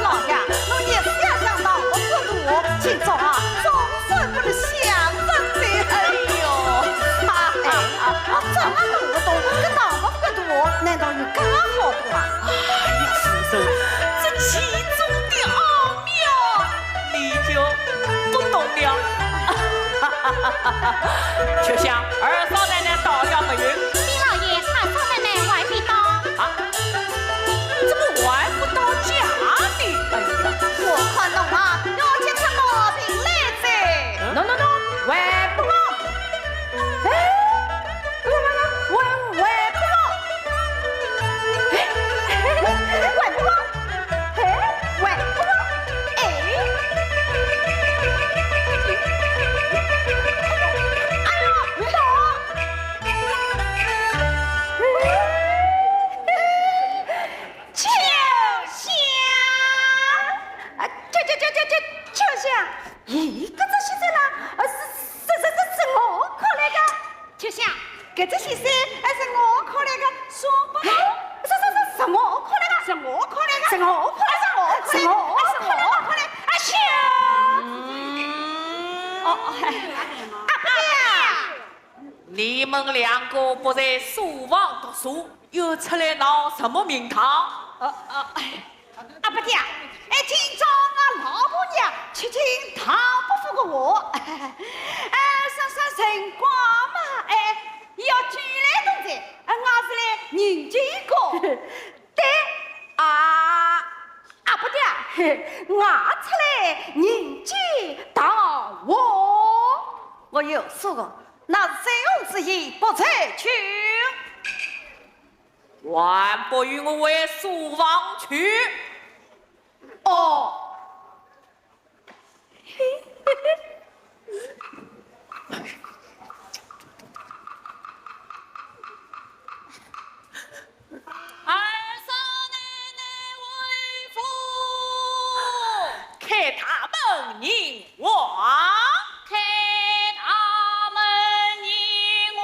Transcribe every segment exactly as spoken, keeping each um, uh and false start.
老爷，侬日思夜想到我不落，今朝啊，总算拨侬想着哉。哎哟，哎呀，这么弄不懂，搿大伯不懂，难道有介好懂啊？哎呀，夫人，这其中的奥妙，你就不懂了。秋香，二嫂奶奶到了没有？禀老爷，二嫂奶奶还未到。啊，怎么还不到家呢？哎呀，我看侬啊，要急出毛病来哉。喏喏喏，还不到。哎，我，我，我，还不到。哎，还不到。哎，还不到。哎。哎呦，不到。 秋香，啊，秋，秋，秋，秋，秋香，咦，搿只先生啦，呃，是，是，是，是，是我call来个。秋香，搿只先生，呃，是我call来个，双胞胎。是，是，是，是我call来个，是我call来个，是我call来个，是我call来个，是我call来个，哎，秋。嗯。哦，哦，哎，啊，不对啊。 你们两个不在书房读书，又出来闹什么名堂？呃，呃，哎，啊，不对啊，哎，今朝我老婆娘去请唐伯虎个话，哎，说，说辰光嘛，哎，要举来动的，哎，我是来迎接一个。 对啊，啊，不对啊，我出来迎接大王。我有数个，那醉翁之意不在酒。还不与我回书房去。哦。 二嫂奶奶回府，开大门迎王。开大门迎王。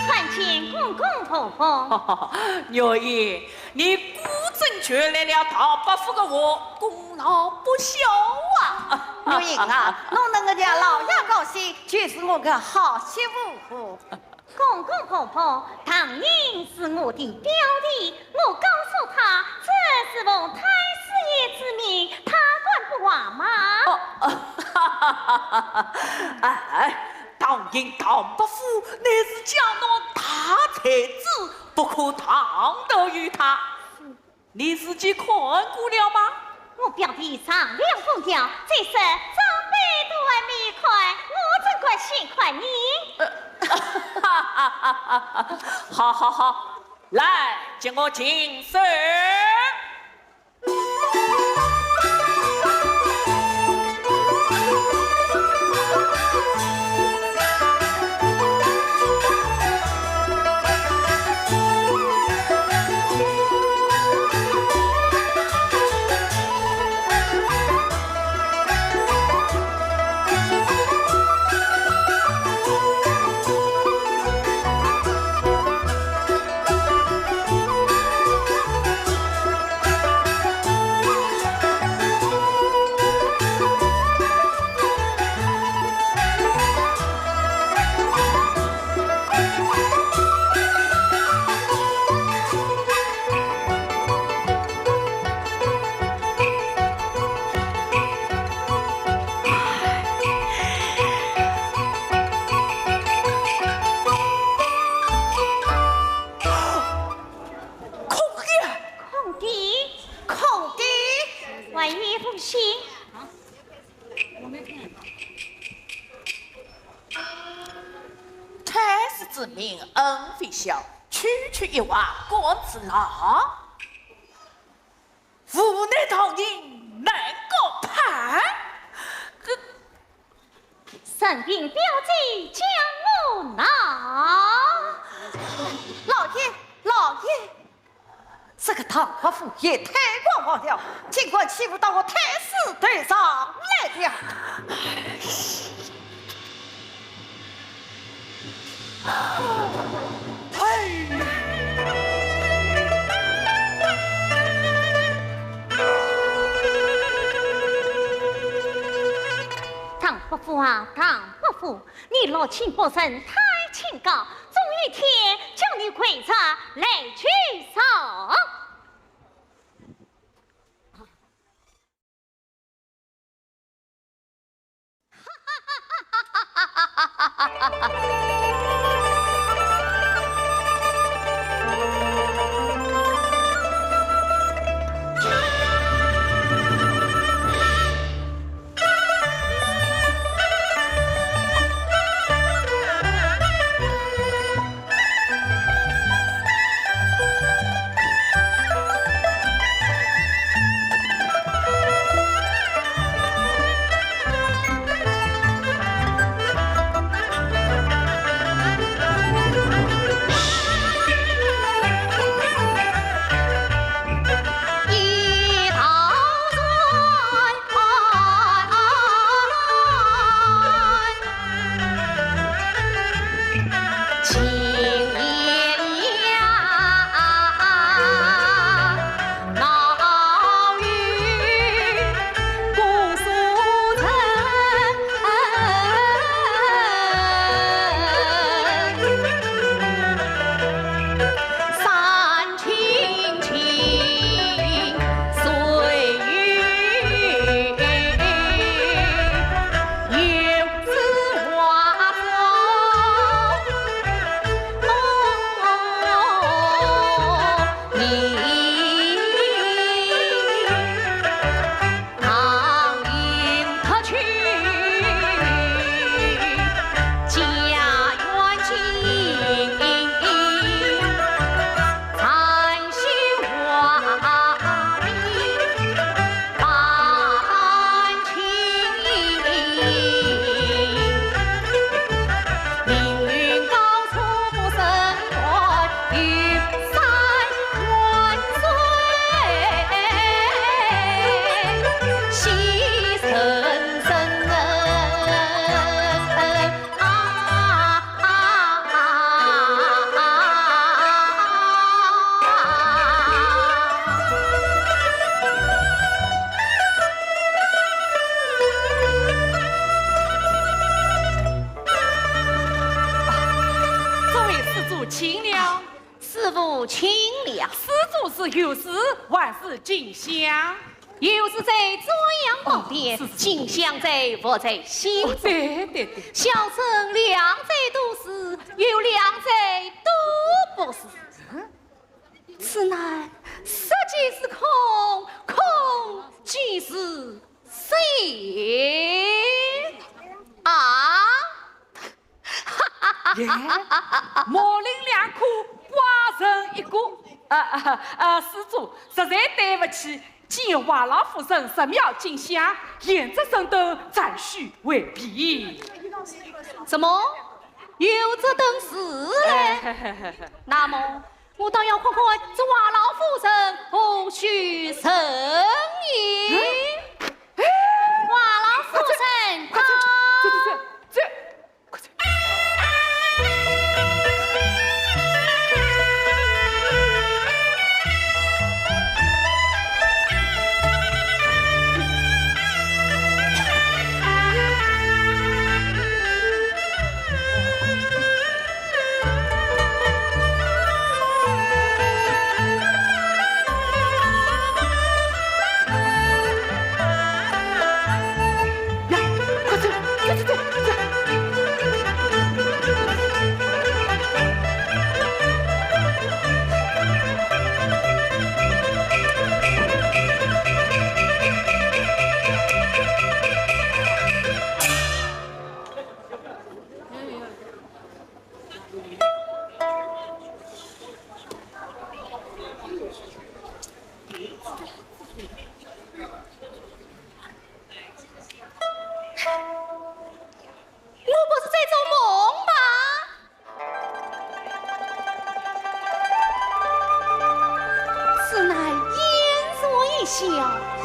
参见公公婆婆。玉英，你果真传来了唐伯虎个话，功劳不小啊！玉英啊，侬能够让老爷高兴，就是我个好媳妇。公公婆婆，唐寅是我的表弟，我告诉他，这是奉太师爷之命，他敢不话吗？哦，哦，哈哈哈哈哈！哎， 唐寅唐伯虎乃是江南大才子，不可唐突于他。你自己看过了吗？我表弟上了封条，再说长辈都还没看，我怎敢先看呢？呃，哈哈哈哈哈！好好好，来，给我净手。子命恩非小，区区一话官之劳，无奈道人难过判。这，任凭表姐将我恼。老爷，老爷，这个唐伯虎也太狂妄了，竟敢欺负到我太师头上来了。 唐伯虎啊，唐伯虎，你六亲不认太清高，总有一天叫你跪着来求饶。 这位施主请了。师父请了。施主是有事还是进香？有事在中央旁边，哦，是，是。进香在佛在心中。哦，对，对，对。小生两者都是，又两者都不是。嗯？此乃色即是空，空即是 心啊。耶，模棱两可，怪人一个。啊啊啊！施主，实在对不起，既然王老夫人入庙进香，贤侄孙都暂时回避。什么？有这等事？哎，嘿嘿嘿嘿。那么 我倒要看看这王老夫人何许人也。王老夫人到。快去，去，去，去，快去。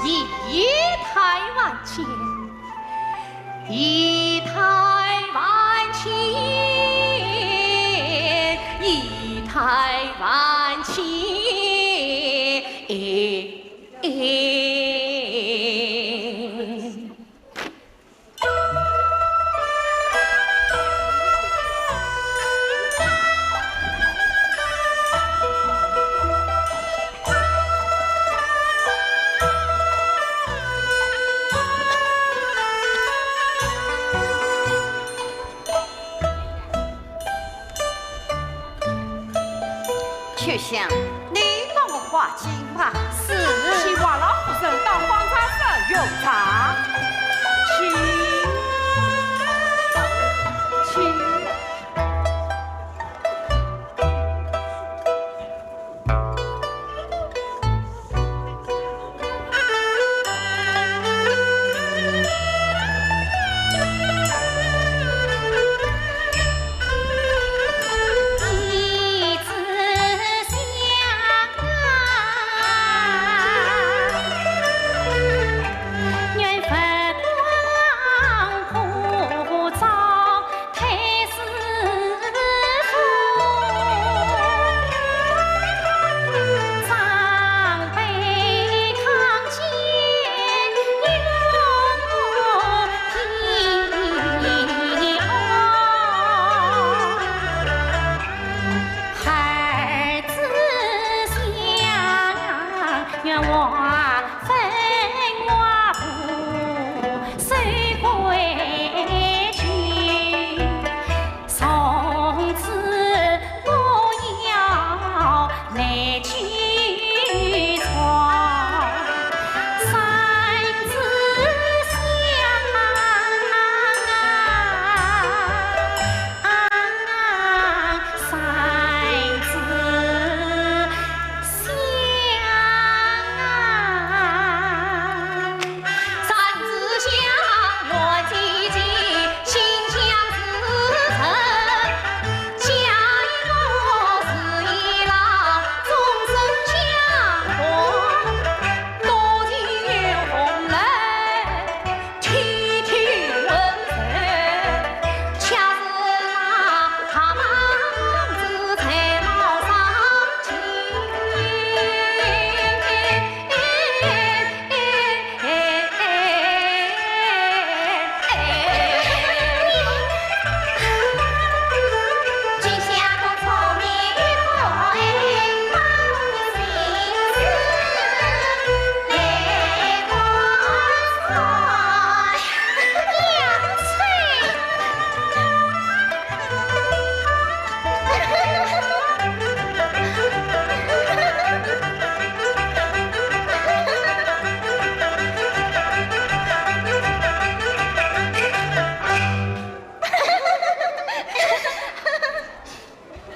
一台万千，一台万千，一台万千。秋香，你帮我画景吧。是。请王老夫人到方丈室用茶。请，请。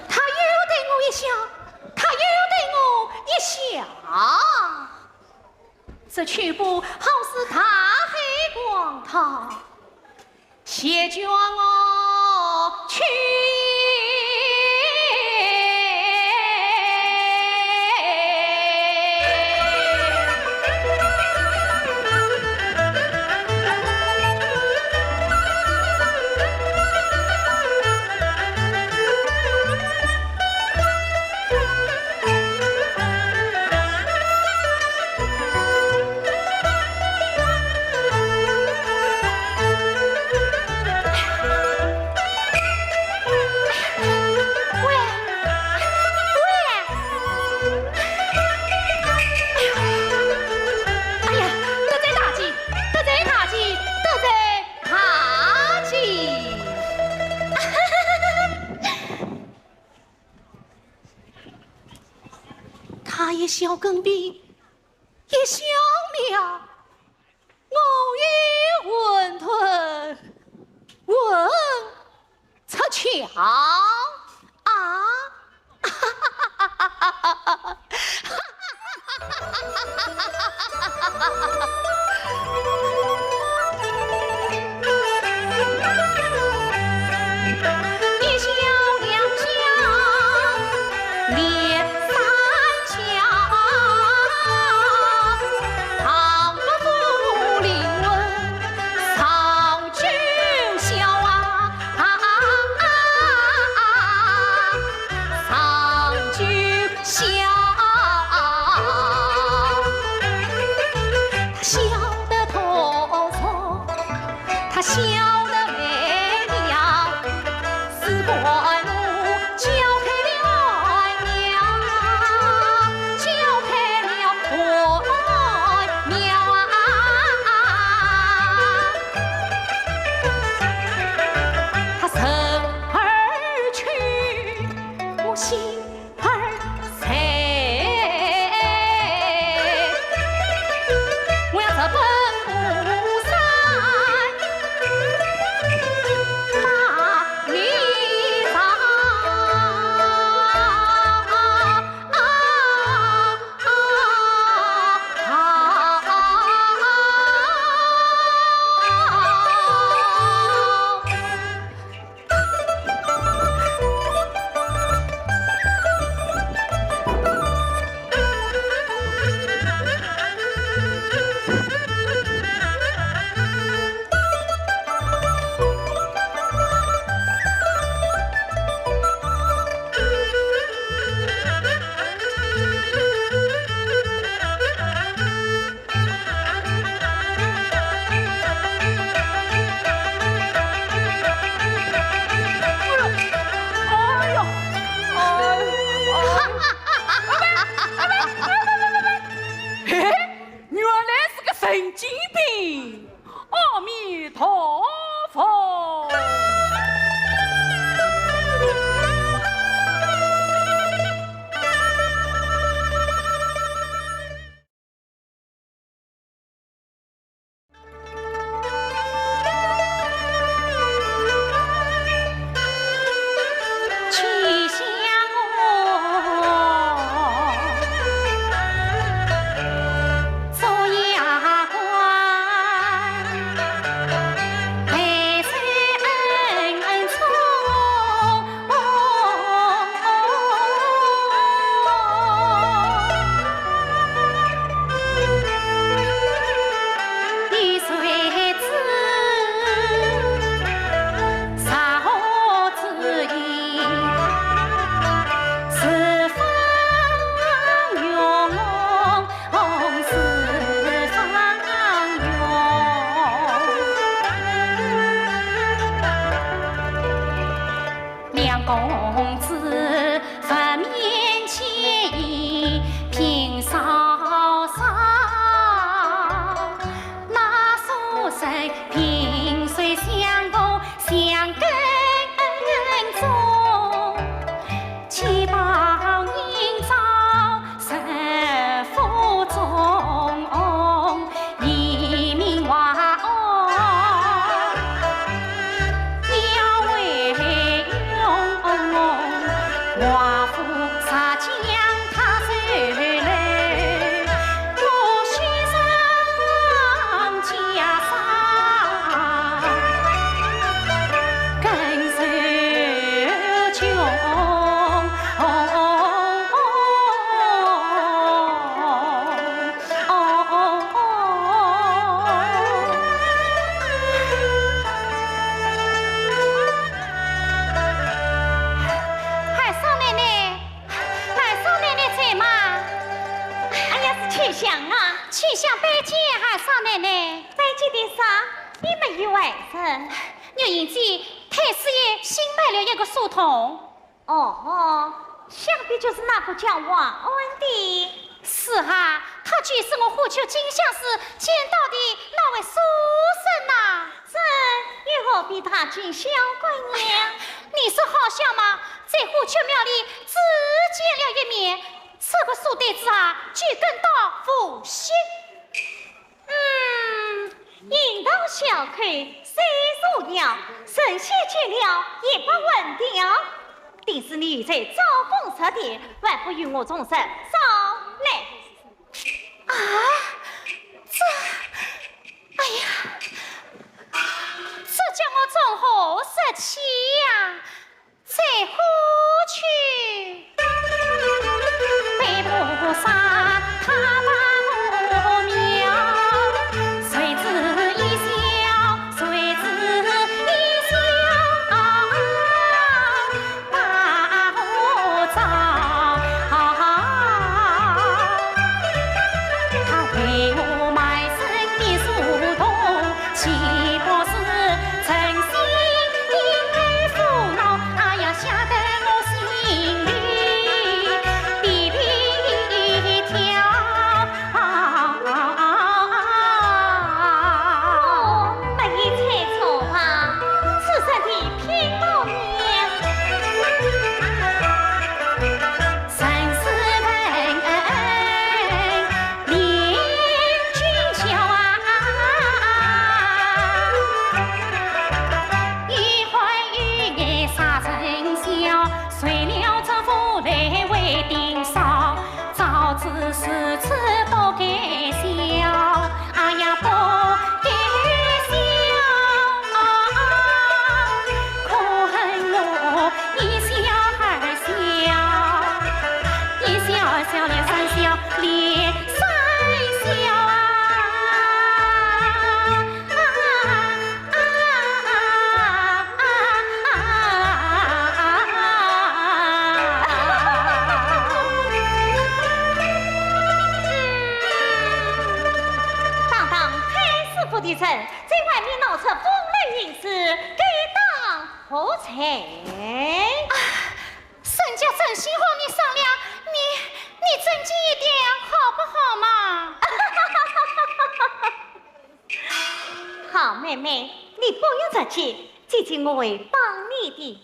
他又对我一笑，他又对我一笑。这秋波好似大海广阔， 席卷我去。哎呀，得罪大姐，得罪大姐，得罪大姐！他一笑更比一笑妙，我已混沌混出窍啊！公子佛面前一颦稍稍，那书生萍水相逢相跟踪，岂报应遭 受负重，一命亡。要为用，华府杀将他收留，我须上家伤。 更受穷。二嫂奶奶，二嫂奶奶在吗？哎呀，是秋香啊！秋香拜见，二嫂奶奶。拜见点啥？你没有外甥。玉英姐， 太师爷新买了一个书童。哦，想必就是那个叫王安的。是啊，他就是我虎丘进香时见到的那位书生呐。这又何必大惊小怪呢？你说好笑吗？在虎丘庙里只见了一面，这个书呆子啊，就跟到无锡。 嗯，引道小口虽入庙，神仙见了也不闻调。定是你在招蜂入蝶，还不与我从实招来。啊，这，哎呀，这叫我从何说起呀？ 在虎丘。哦，没有猜错吧？此人的 品貌呢？堂堂太师府的人，在外面闹出风雷云势，该当何罪？啊，人家真心和你商量，你，你尊敬一点好不好嘛？好妹妹，你不用着急，姐姐我会帮你的。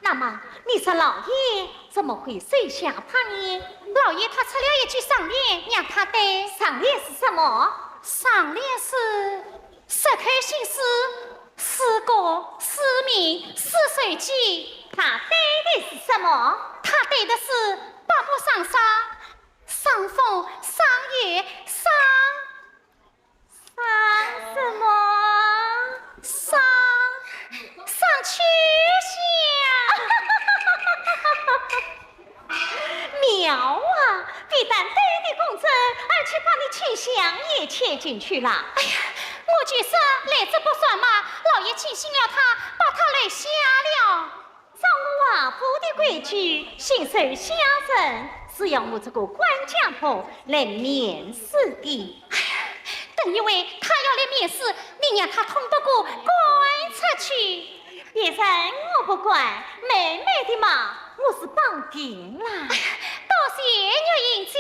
那么，你说老爷怎么会收下他呢？老爷他出了一句上联，让他对。上联是什么？上联是“石口姓施，施谷，施名，施水季”。他对的是什么？他对的是“八木上霜，霜风，霜雨，霜”。 赏什么？赏，赏秋香。妙啊！非但对的公子，而且把你秋香也牵进去了。哎呀，我就说来者不善嘛，老爷轻信了他，把他留下了。 照我华府的规矩，新收下人，是要我这个官家婆来面试的。哎呀，等一会他要来面试，你让他通不过关出去。别人我不管，妹妹的嘛，我是绑定啦。哎呀，多谢玉英姐。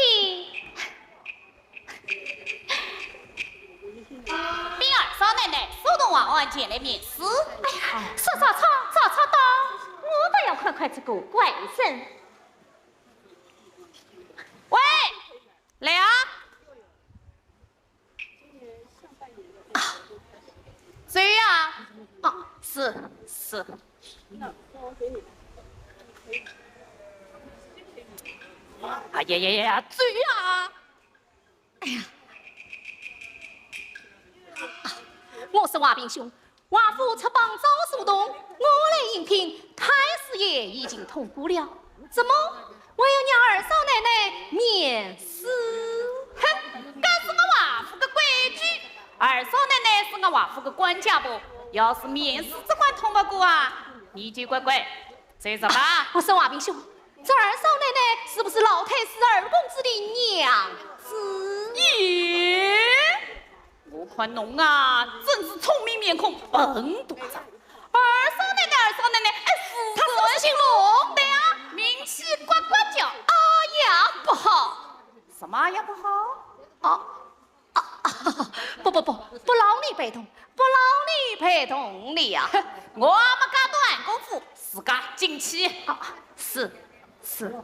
禀二嫂奶奶，苏东华案前来面试。哎呀，说曹操，曹操到。我倒要看看这个怪人。喂，来啊！ 谁呀？啊，是，是。哎呀呀呀，谁呀？哎呀，啊，我是华平兄，华府出榜招苏东，我来应聘，太师爷已经通过了。 怎么？还要让二嫂奶奶面试？哼，搿是我华府的规矩。二嫂奶奶是我华府的管家不？要是面试这关通不过啊，你就乖乖走人吧。我说华平兄，这二嫂奶奶是不是老太师二公子的娘子？咦，我看侬啊，真是聪明面孔笨肚子。 二嫂奶奶，二嫂奶奶，哎，是她是不是姓龙？对呀，名气呱呱叫。啊呀，不好。什么呀不好？哦，啊，啊，不，不，不，不劳你陪同，不劳你陪同了呀。我没介多闲工夫，自家进去。啊，是，是。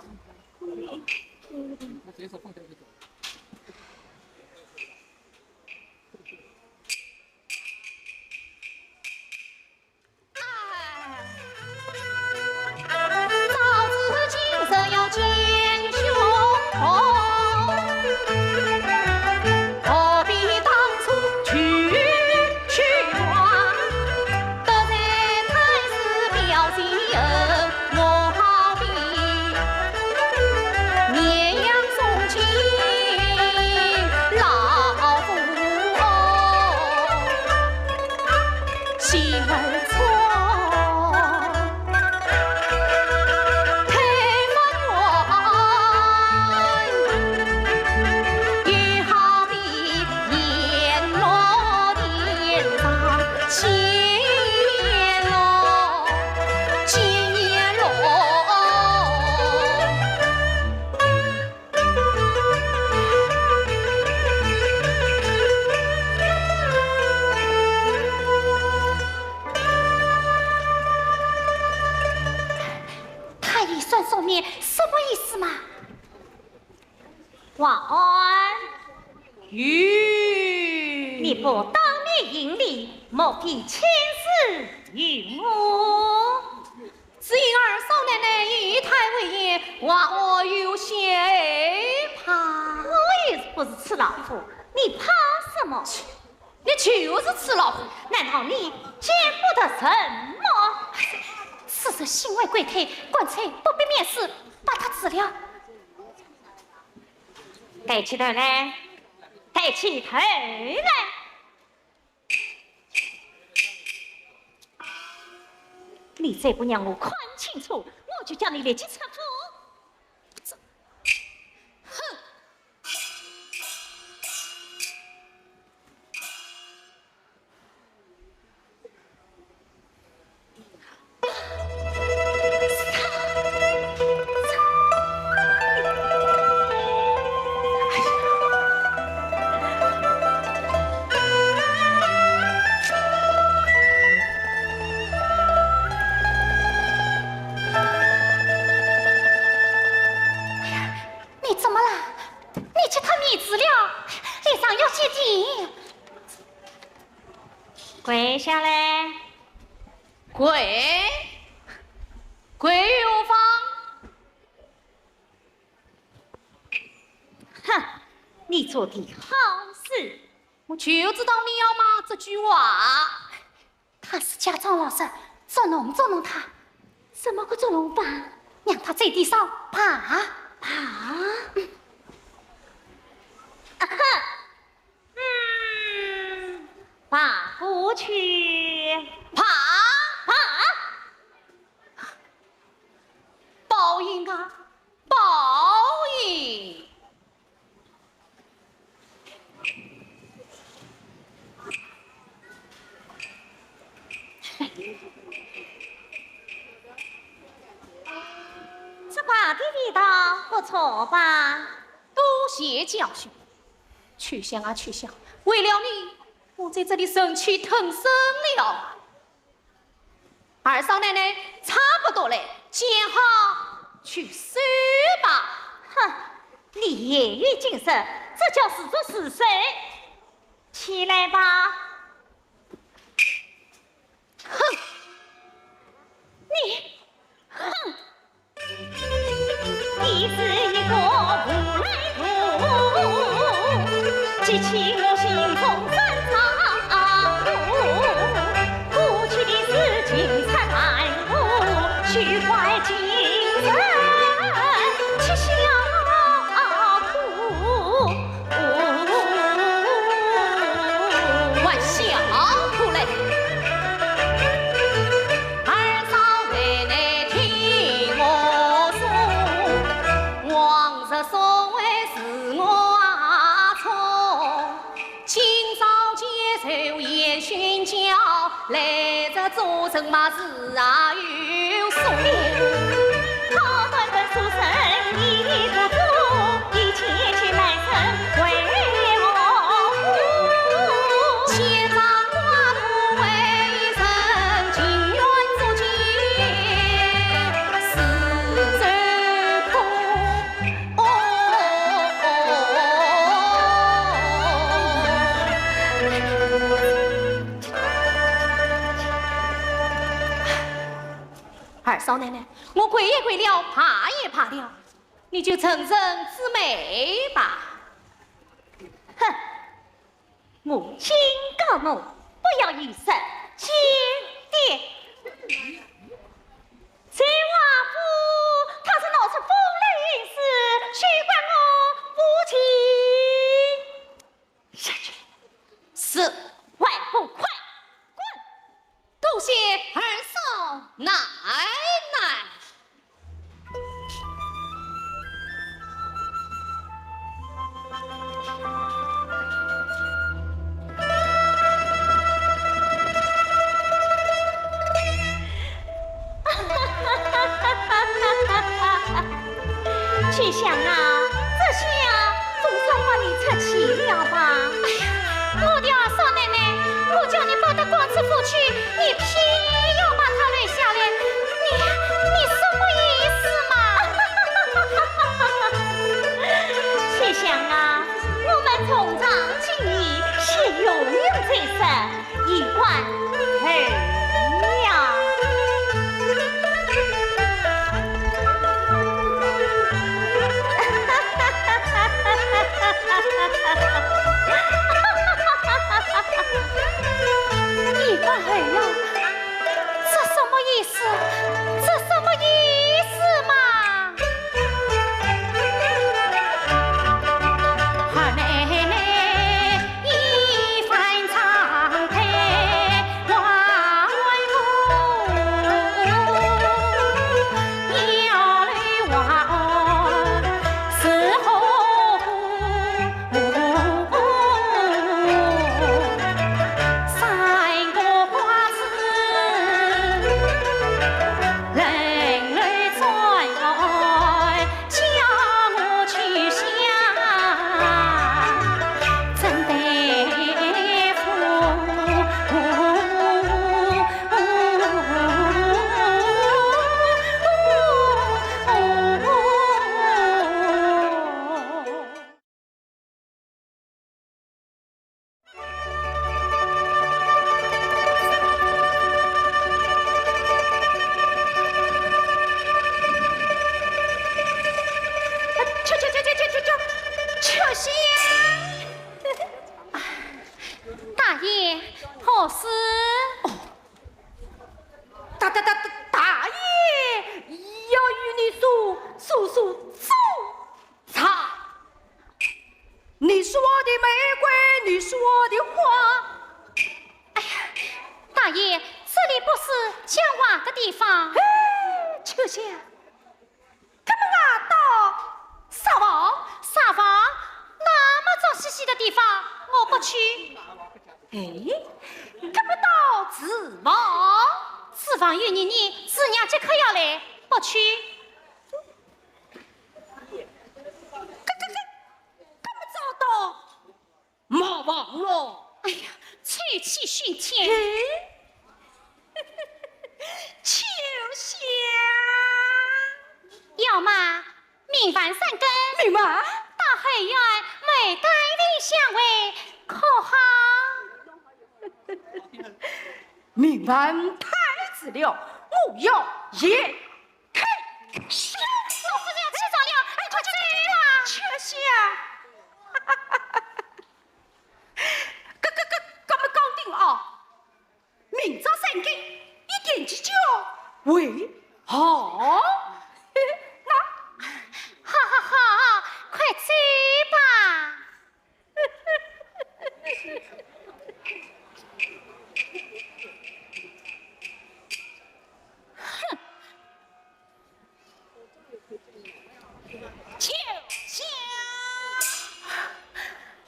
他一算数面，什么意思嘛？华安。咦。你不当面行礼，莫非轻视于我？ 只因二嫂奶奶仪态威严，华安有些怕。我又不是赤老虎，你怕什么？你就是赤老虎。难道你见不得人么？此人心怀鬼胎，干脆不必面试，把他辞了。抬起头来，抬起头来。 你再不让我看清楚，我就叫你立即出府。这，哼！ 你怎么了？你给他迷住了，脸上有些疔。 跪下来。跪？跪于何方？哼，你做的好事。我就知道你要骂这句话。他是家中老少，捉弄捉弄他。怎么个捉弄法？让他在地上爬，爬。嗯。啊哈！ 嗯，爬过去。爬？爬？报应啊，报应！倒不错吧？多谢教训。秋香啊，秋香，为了你，我在这里忍气吞声了。二少奶奶，差不多了，见好就收吧。哼，你言语尽失，这叫自作自受。起来吧。哼，你，哼。 你是一个无赖徒，激起我心中深藏不。过去的事情全忘乎，休怪今生吃小苦。 还小苦嘞。二少奶奶听我说，往日所为是我错，今朝见受严训教，来日做人嘛是啊有数。 二少奶奶，我跪也跪了，拜也拜了，你就成人之美吧。哼，我警告我，不要以身兼敌。这王府他是闹出风流韵事，休怪我无情。下去。是。还不快滚！ 多谢二少奶奶。秋香啊，这下总算把你出气了吧？哎呀，我的二少奶奶，我叫你不得光子夫去，你偏要把她留下来，你，你什么意思嘛？秋香啊，我们从长计议，是永远在身。 一观后呀。一观后呀，这什么意思？这什么意思嘛？大爷，何事？哦，大，大，大，大爷要与你诉，诉，诉衷肠。你是我的玫瑰，你是我的花。哎呀，大爷，这里不是讲话的地方。哎，秋香， 那么我到沙房？沙房？那么脏兮兮的地方，我不去。哎，那么到厨房？厨房有你，你师娘即刻要来，不去。明白三更。明白。到后院牡丹亭相会，可好？明白太子了，我要一 老夫人要起床了，哎，快去睡吧。秋香，搿搿搿搿么讲定了啊，明朝三更一点钟就回。好，那好好好，快去吧。 哼！秋香，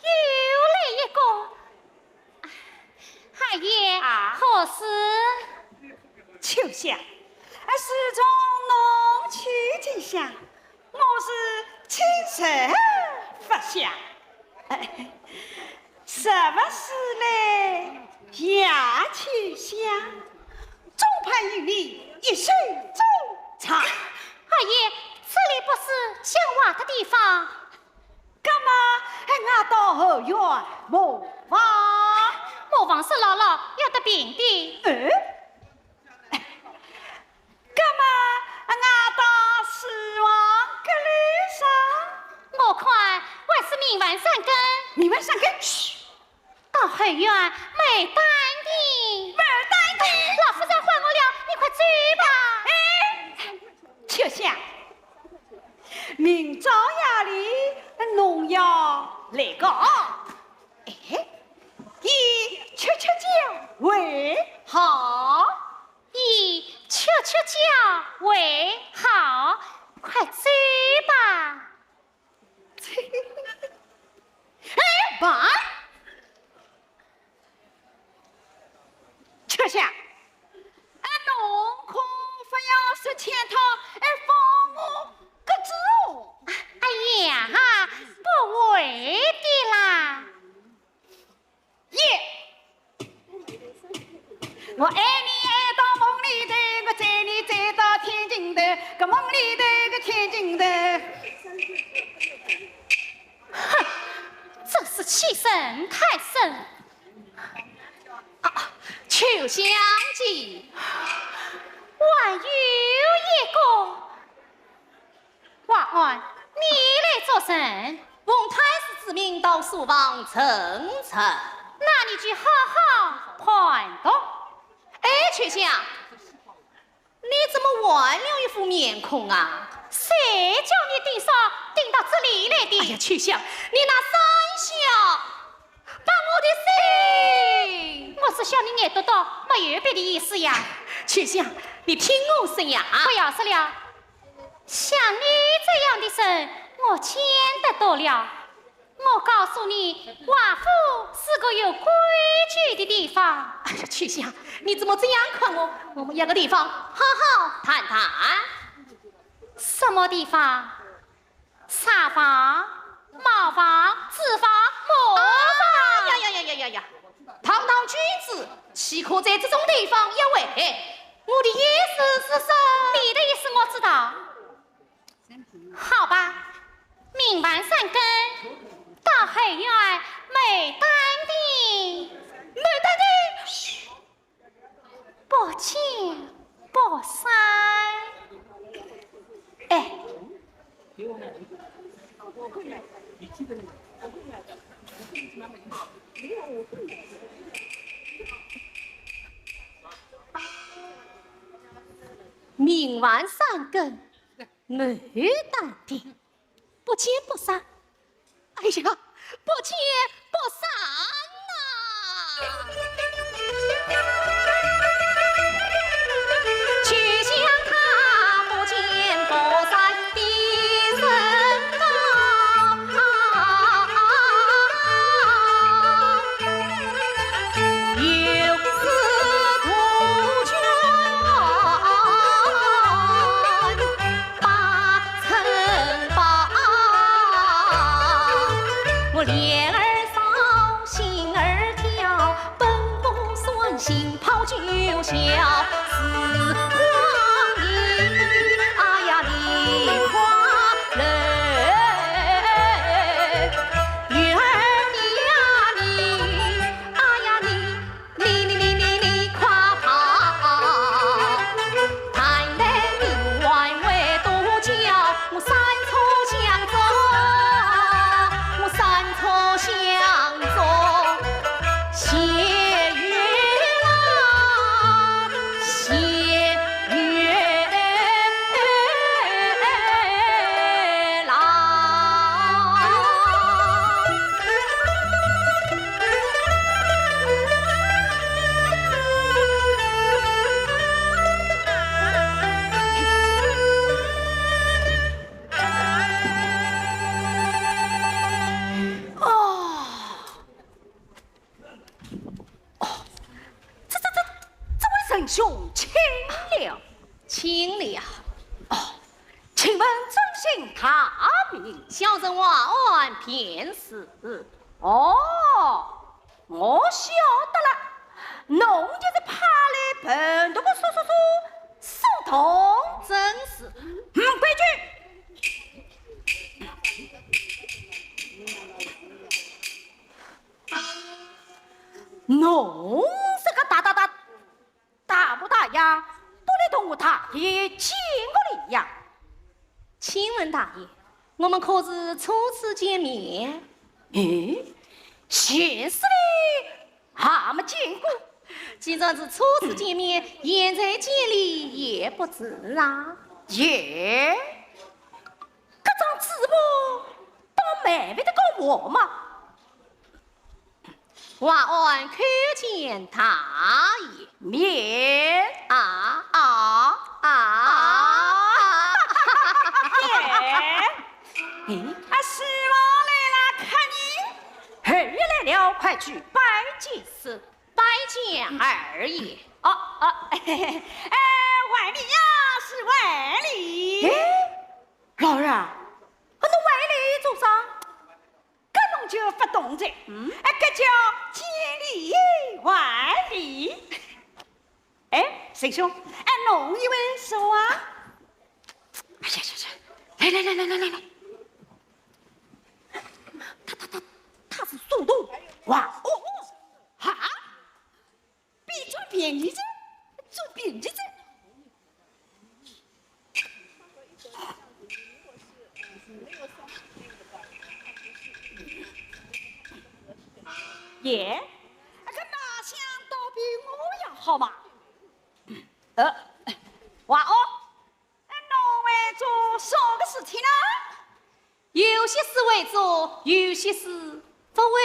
又来一个。二爷，啊？何事？秋香，啊，自从侬去之后，我是精神勿佳。 哎，什么事嘞？呀，秋香，总盼有你一手遮场。二爷，这里不是讲话的地方。那么，哎，我到后院磨房。磨房是老老要得病的。嗯？ 那么，我到书房搿里上。我看还是明晚三更。明晚三更？嘘。到后院牡丹亭。牡丹亭？老夫人唤我了，你快去吧。哎，秋香，明朝夜里侬要来个啊？哎，以秋秋姐为好。 以秋秋姐为好，快去吧。哎，慢！秋香，哎，侬可勿要说欠他，哎，放我鸽子哦。哎呀，不会的啦。 耶！我爱你爱到梦里头，我追你追到天尽头，搿梦里头搿天尽头。哼，真是欺人太甚！啊，秋香姐，还有一个。 华安，你来作甚？奉太师之命到书房陈情。那你就好好盘读。哎，秋香，你怎么换了一副面孔啊？谁叫你盯梢盯到这里来的？哎呀，秋香，你那三笑把我的心……我是笑你眼多多，没有别的意思呀。秋香，你听我说呀。不要说了。 像你这样的人，我见得多了。我告诉你，华府是个有规矩的地方。哎呀，秋香，你怎么这样看我？我们有个地方好好谈谈。什么地方？茶房、茅房、纸房、磨房。啊，呀呀呀呀呀呀！堂堂君子，岂可在这种地方约会？我的意思是说……你的意思我知道。 好吧，明晚三更，到后院牡丹亭。牡丹亭？嘘，不见不散。哎。 明晚三更，牡丹亭，不见不散。哎呀，不见不散呐！就像他不见不散的人啊。大名。小人华安便是。哦，我晓得了，侬就是派来盘读个苏苏苏苏童。正是。嗯，规矩。侬这个大大大 大模大样，都来同我大爷见个礼呀？请问大爷，我们可是初次见面？咦，前世里还没见过。既然是初次见面，现在见礼也不迟啊。耶，搿张纸簿倒蛮会得讲话嘛。 华安叩见大爷。免。啊啊啊！免。哎，啊，师傅来了，客人。二爷来了，快去拜见。是，拜见二爷。哦哦，哎，还礼呀，是还礼。哎，老二啊，啊，侬还礼做啥？ 搿侬就勿懂哉。嗯？哎，搿叫见礼还礼。哎，沈兄，哎，侬一位是啊？哎呀呀呀，来来来来来来来，他他他他是苏童。哇哦哦，哈，比做便宜哉，做便宜哉。 耶，搿哪想倒比我要好嘛？呃，哇哦，哎，侬会做啥个事体呢？有些事会做，有些事勿会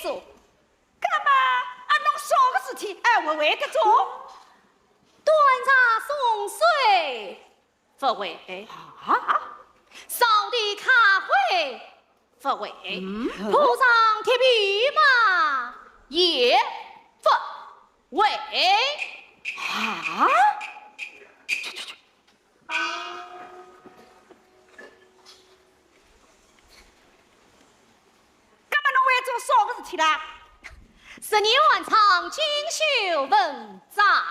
做。葛末啊，侬啥个事体，哎，勿会得做？端茶送水 勿会。啊？扫地揩灰勿会。嗯？铺床贴被嘛，也勿会。啊？去去去。葛末侬会做啥个事体啦？十年寒窗，锦绣文章。哈！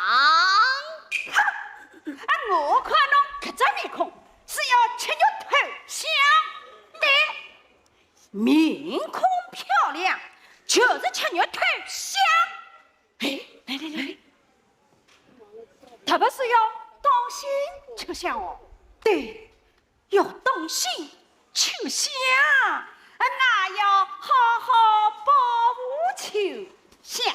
啊，我看侬搿只面孔是要吃肉偷香的。面孔漂亮，就是吃肉偷香。哎，来来来来，特别是要当心吃香哦。对， 要当心秋香，那要好好保护秋香。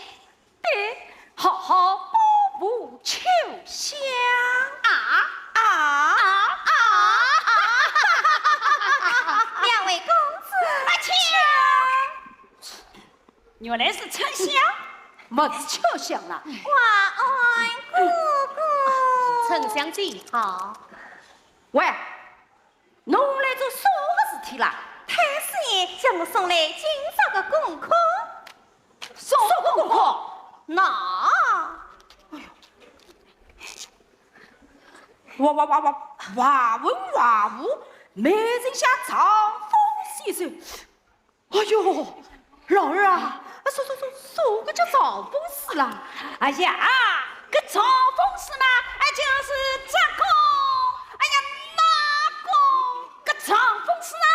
对，好好保护秋香。啊啊啊啊！两位公子，啊，请。 原来是沉香，勿是秋香啦。华安哥哥。沉香姐好。喂，侬来做啥个事体啦？太师爷叫我送来今朝个功课。送功课？那，哎呦，哇哇哇哇，哇文哇武，美人下藏风先生。 哎呦，老二啊，啥啥啥啥个叫藏风师啦？哎呀，搿藏风师嘛，哎，就是这个，哎呀，那个，搿藏风师啊，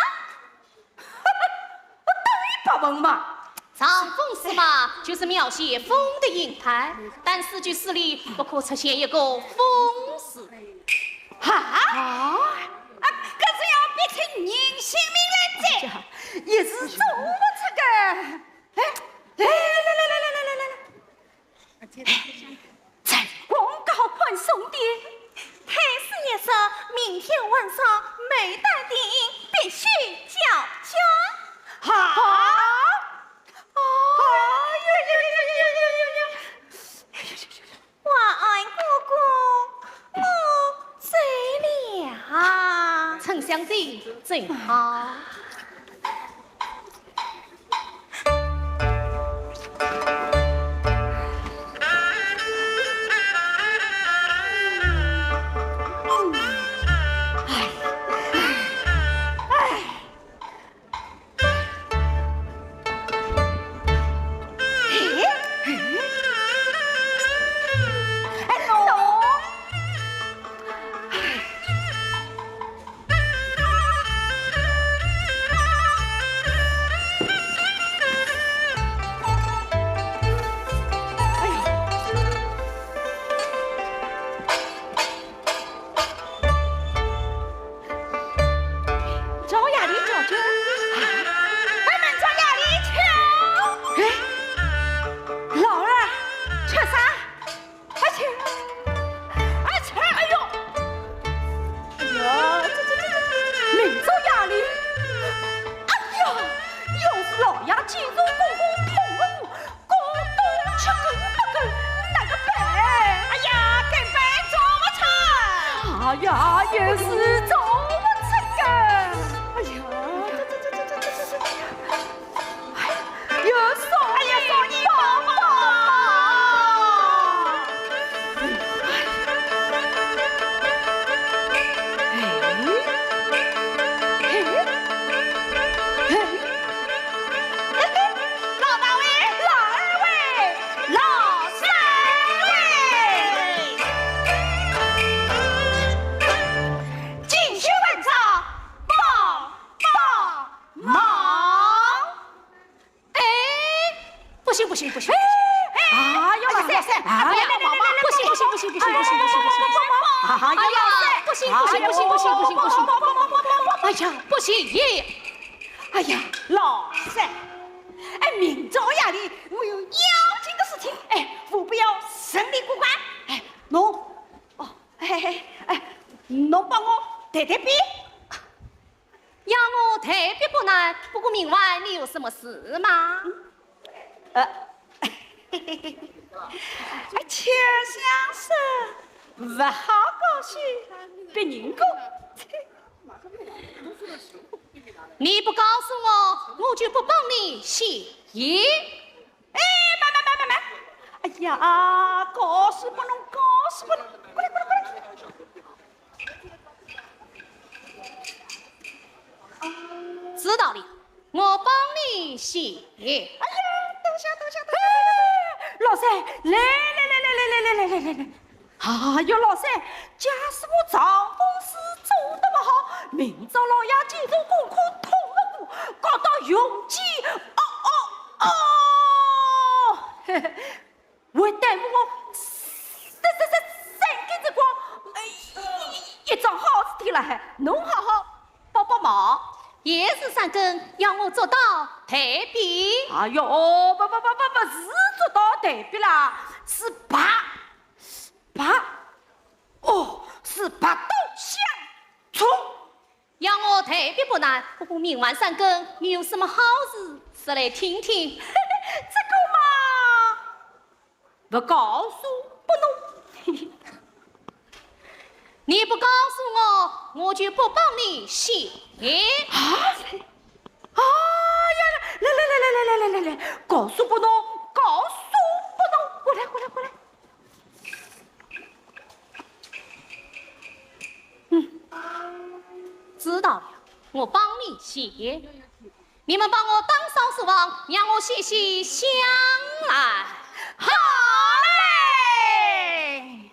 哈哈，我等于白问嘛。藏风师嘛，就是描写风的形态，但四句诗里不可出现一个风字。 哈？啊？啊，搿是要逼出人性命来哉，一时做勿出个。哎，来来来来来来来来来。哎，辰光交关送点。太师爷说，明天晚上牡丹亭必须交卷。哈？啊？哎呀呀呀呀呀呀呀！ 华安哥哥，我走了。沉香姐，走好。哎呀，也是走不出个。哎呀，这这这这这这这这这这。哎，有送，哎呀，送你包包。哎，哎，哎。 老大位，老二位，老三位。进去问着，帮帮忙。哎，不行不行不行不行！哎，哎呀，老三，哎呀，不行不行不行不行不行不行不行不行！哎呀，不行不行不行不行不行不行！哎呀，不行！哎呀，老三， 哎，明朝夜里我有要紧的事情，哎，务必要顺利过关。哎，侬，哦，嘿嘿，哎，侬帮我代代笔。要我代笔不难，不过明晚你有什么事吗？呃，哎，秋香说，不好高兴，别人过。 你不告诉我，我就不帮你写。哎，慢慢慢慢慢！哎呀，告诉不能，告诉不能，过来过来过来！知道了，我帮你写。哎呀，等下等下等下等下等下！老三，来来来来来来来来来来！ 哎哟，老三，假使我丈风水做得不好，明朝老爷见着功课通不过，搞到用计，哦哦哦，嘿嘿，会耽误我三三三三个辰光，哎，一桩好事体了还，侬好好帮帮忙。也是三更，要我做到代笔。哎哟，不不不不不，是做到代笔啦，是白 白，哦，是白到相冲。要我代笔不难，不过明晚三更，你有什么好事，说来听听。这个嘛，不告诉不能。你不告诉我，我就不帮你写。啊？啊呀，来来来来来来来来来，告诉不能，告诉不能，过来过来过来。 嗯，知道了，我帮你写。你们帮我打扫书房，让我歇歇香来。好嘞！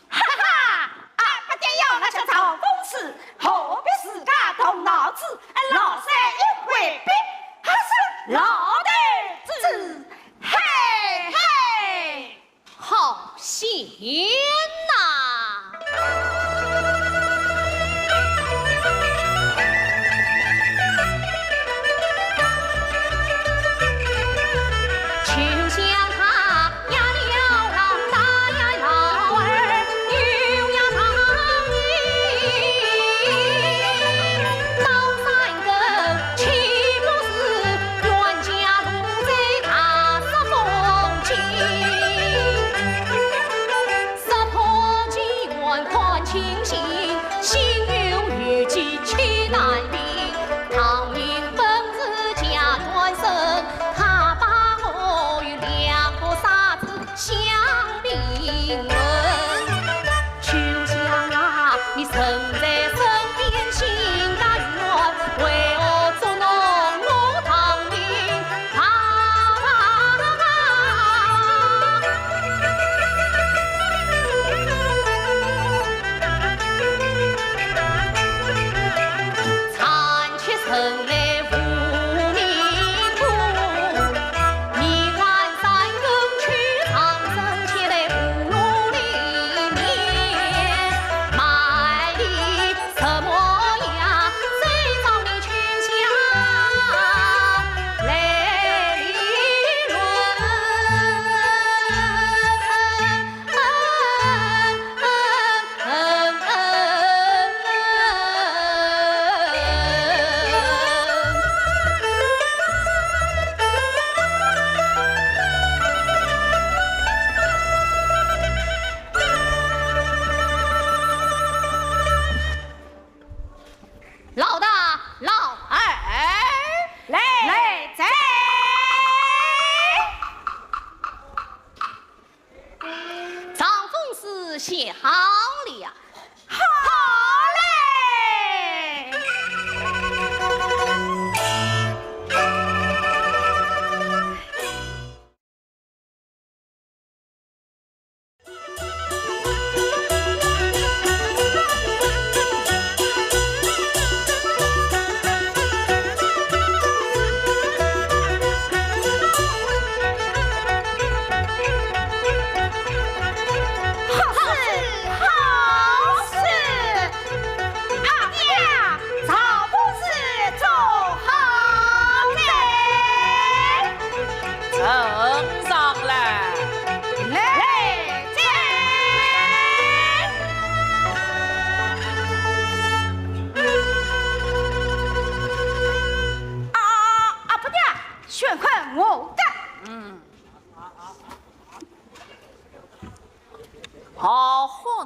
哈哈，阿爸爹要了这场风水，何必自家动脑子？哎，老三一回避，还是老头子，嘿嘿。 好险呐！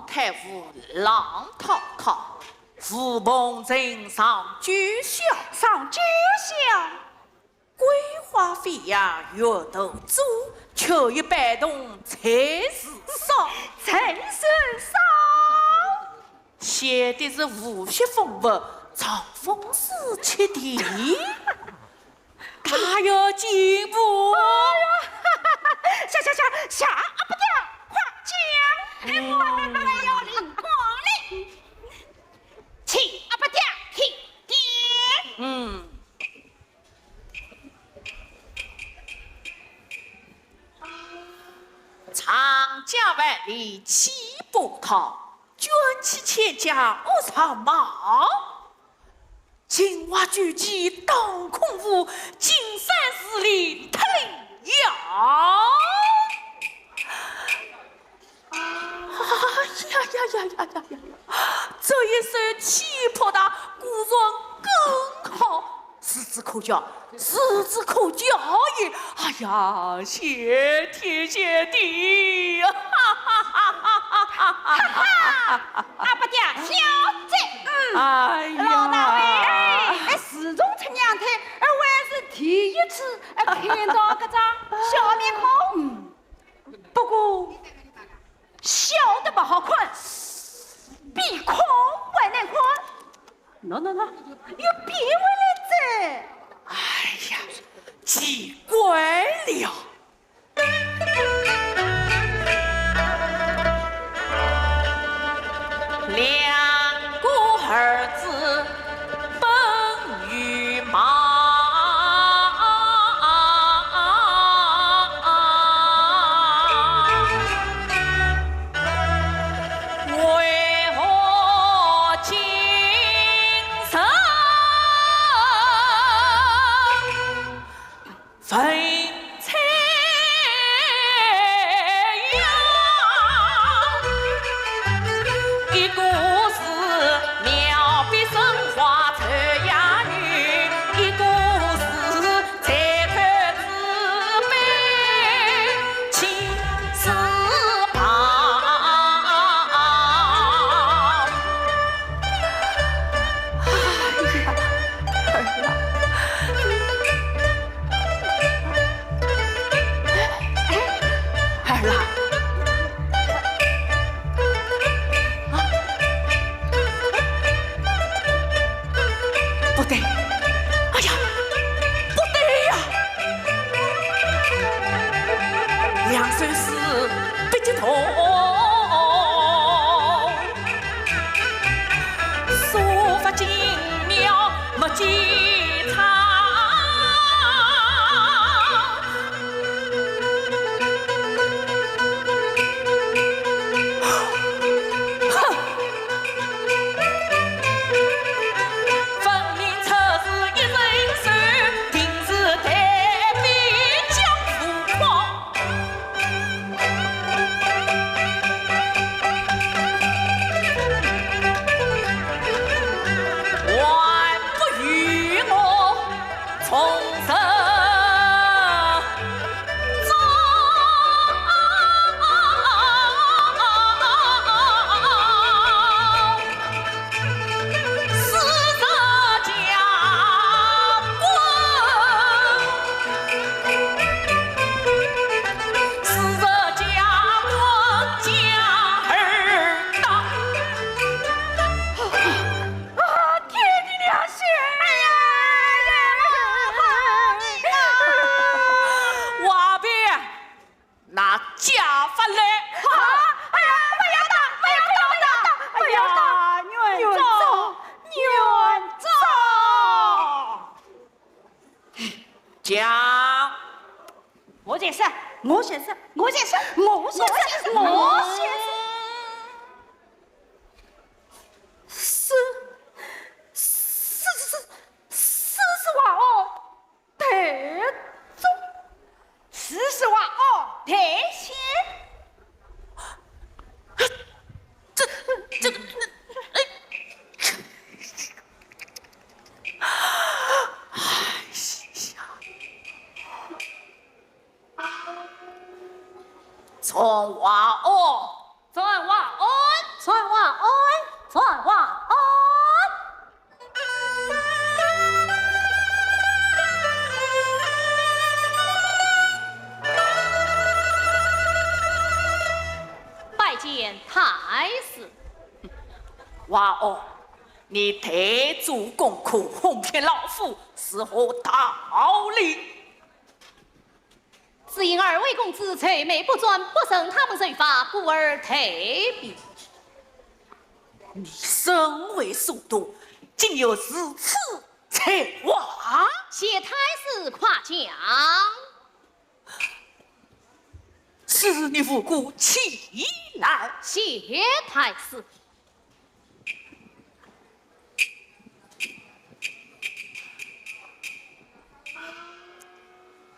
太傅浪淘淘，无朋人上九霄。上九霄？桂花飞扬月头珠，却与班童陈氏双。陈氏双？写的是无锡风物，长风书七弟。 大有进步。哎呀，下下下下，阿伯爹，快讲！哎，我还要灵光哩，请阿伯爹提点。嗯。长江万里起波涛，卷起千江恶潮冒。 秦淮九曲当空舞，金山寺里听摇。哎呀呀呀呀呀呀呀！这一首气魄的古传更好，孺子可教，孺子可教也。哎呀，谢天谢地！哈哈哈哈哈哈！ 阿伯爹，小姐，嗯，哎呀，老大哎，自从出娘胎，哎，我还是第一次，哎，看到搿张笑面孔。嗯，不过，笑得勿好看，比哭还难看。喏，喏，喏，又变回来哉。哎呀，奇怪了。 两个儿子奔于忙，为何今日 风吹摇，一个是描笔生花愁呀女，一个是垂头自悲青丝白。 哎呀，儿啊，儿啊，啊，不对，哎呀，不对呀！ 两首诗别激动，书法精妙没节操。哼！ 分明出自一人手，定是代笔江湖狂。还不与我 从实招。四十加棍，四十加棍将尔打。 啊，天地良心！哎呀，哎呀，好你啊！王爷，拿家法来。啊，哎呀，不要打，不要打，不要打！哎呀，冤枉，冤枉！讲。我先说，我先说，我先说，我先说，我先说。 四，四，四，四十万哦，太重。四十万哦，太轻。这，这个，哎，哎呀，从话哦。 传话安华儿，你代做功课，哄骗老夫是何道理？只因二位公子贼眉不转，不曾他们罪法，故而退避。你身为首徒，竟有如此才华？谢太师夸奖。 是你无故欺瞒。谢太师。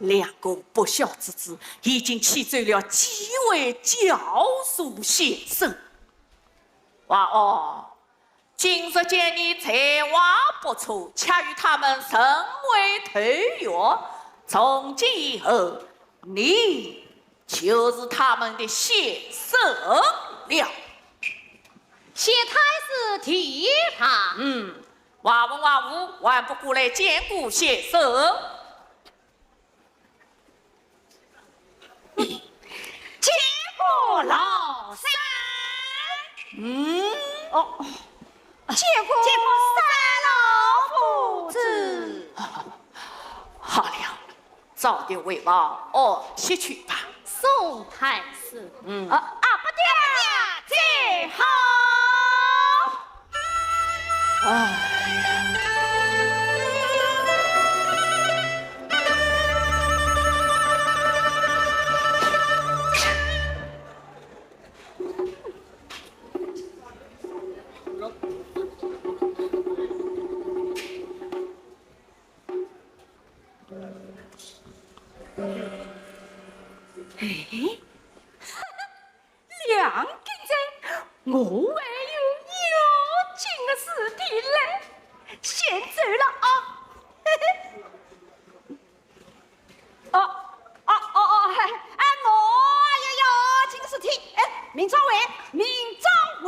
两个不孝之子已经气走了几位教书先生。华儿， 今日见你才华不错，恰与他们成为同学，从今以后，你就是他们的先生了。谢太师提拔。嗯，华文华武，还不过来见过先生？ 见过老三。嗯。哦，见过，见过三老夫子。好了，早点回房，哦，歇去吧。送太师。嗯。啊，啊，不对，不对，走好。 哎， 梁金珍，我还有要紧的事体嘞，先走了啊。哦，哦，哦，哦，哎，哎，我还有要紧的事体，哎，明朝会，明朝会。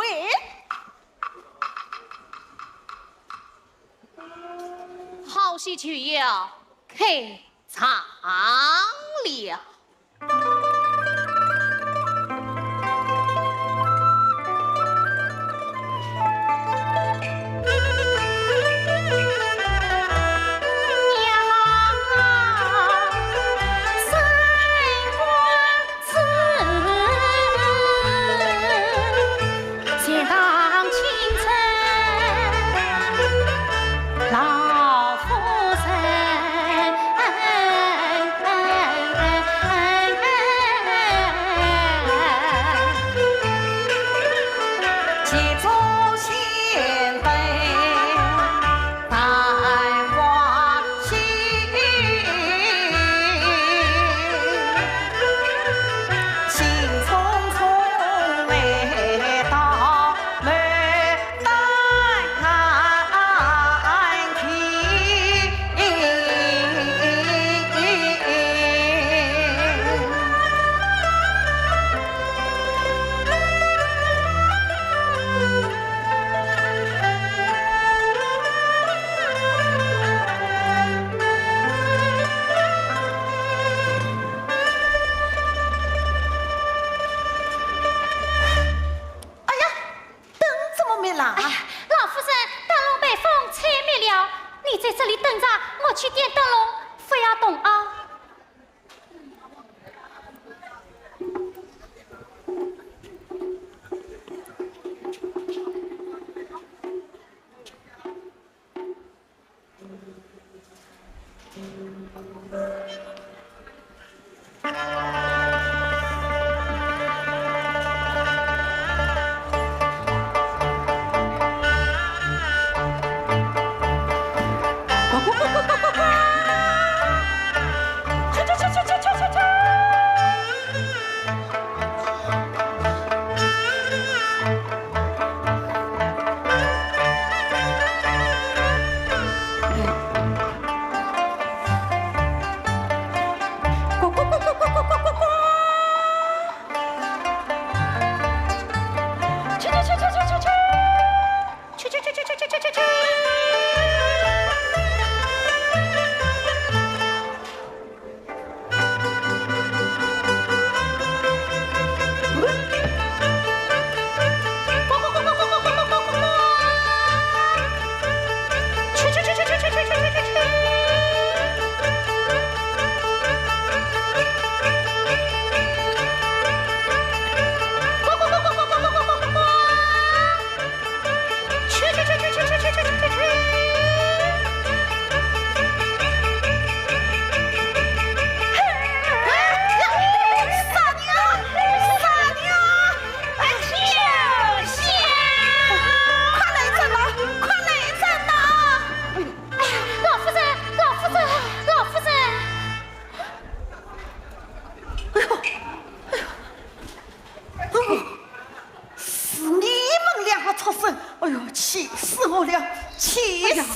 好些就要开场了。哎呀，灯怎么没亮啊？哎呀，老夫人，灯笼被风吹灭了。你在这里等着，我去点灯笼，不要动啊。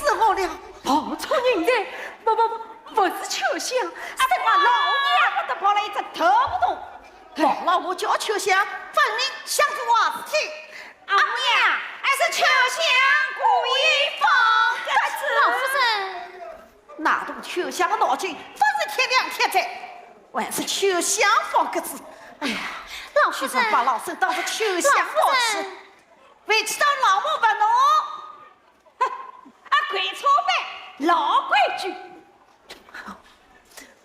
死我了！跑出人来，不不不，不是秋香，是我老娘。啊，我都跑了一只头不动。跑了我叫秋香，分明想着坏事体。阿娘，还是秋香故意放的。老夫人。那动秋香的脑筋，不是铁两铁子，还是秋香放鸽子。哎呀，老夫人。居然把老身当作秋香放屁，老夫人。为此当老母不能。 哼，啊，跪搓板，老规矩。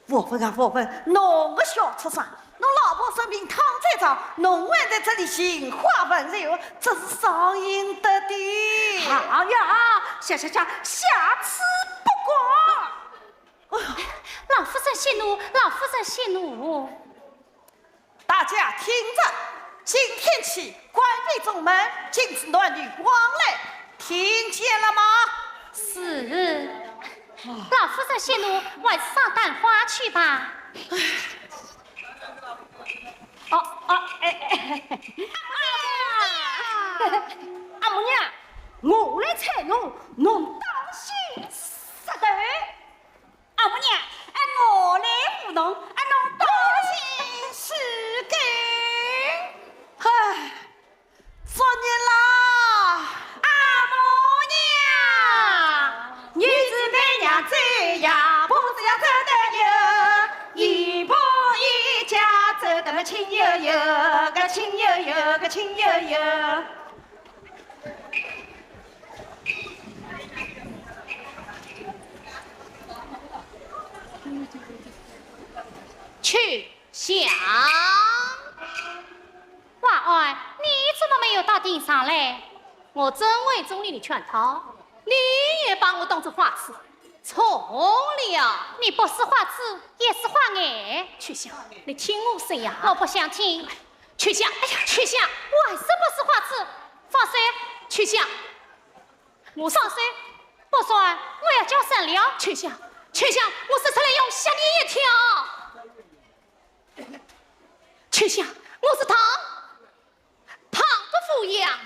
我问啊，我问，侬个小畜生，侬老婆生病躺在床，侬还在这里寻花问柳，真是伤心得的。好呀，下下下，下次不敢。哎呦，老夫人息怒，老夫人息怒。 大家听着，今天起关闭中门，禁止男女往来，听见了吗？是。老夫人息怒，还是上蛋花去吧。哦，哦，哎，哎，哎。阿母娘，我来搀侬，侬当心摔倒。 阿母娘，哎，我来扶侬，哎，侬当心膝盖。哎，作孽啦！阿母娘，女子伴娘走呀，步子要走得远，一步一脚走得么轻悠悠，个轻悠悠，个轻悠悠。 秋香。婉儿，你怎么没有到厅上来？我正为钟离的圈套，你也把我当作花痴，错了。你不是花痴，也是花眼。秋香，你听我说呀。我不想听。秋香，哎呀，秋香，我还是不是花痴。放手。秋香， 我放手，不然我要叫人了。秋香，秋香，我说出来要吓你一跳。秋香，我是唐，唐伯虎呀。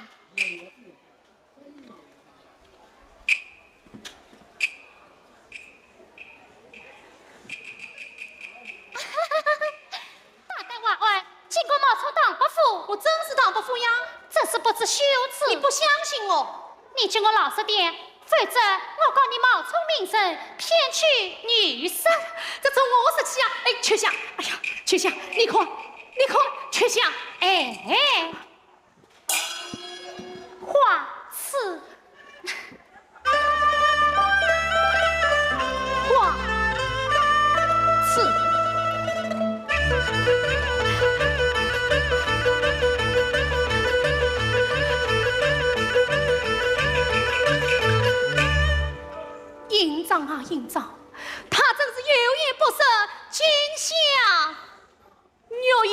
大胆外甥，竟敢冒充唐伯虎！我真是唐伯虎呀。真是不知羞耻。你不相信我？ 你给我老实点，否则我告你冒充名人，骗取女色。这从我说起啊！哎，秋香，哎呀，秋香，你看，你看，秋香，哎，花痴，花痴。 营长啊，营长，她真是有眼不识金镶玉翼。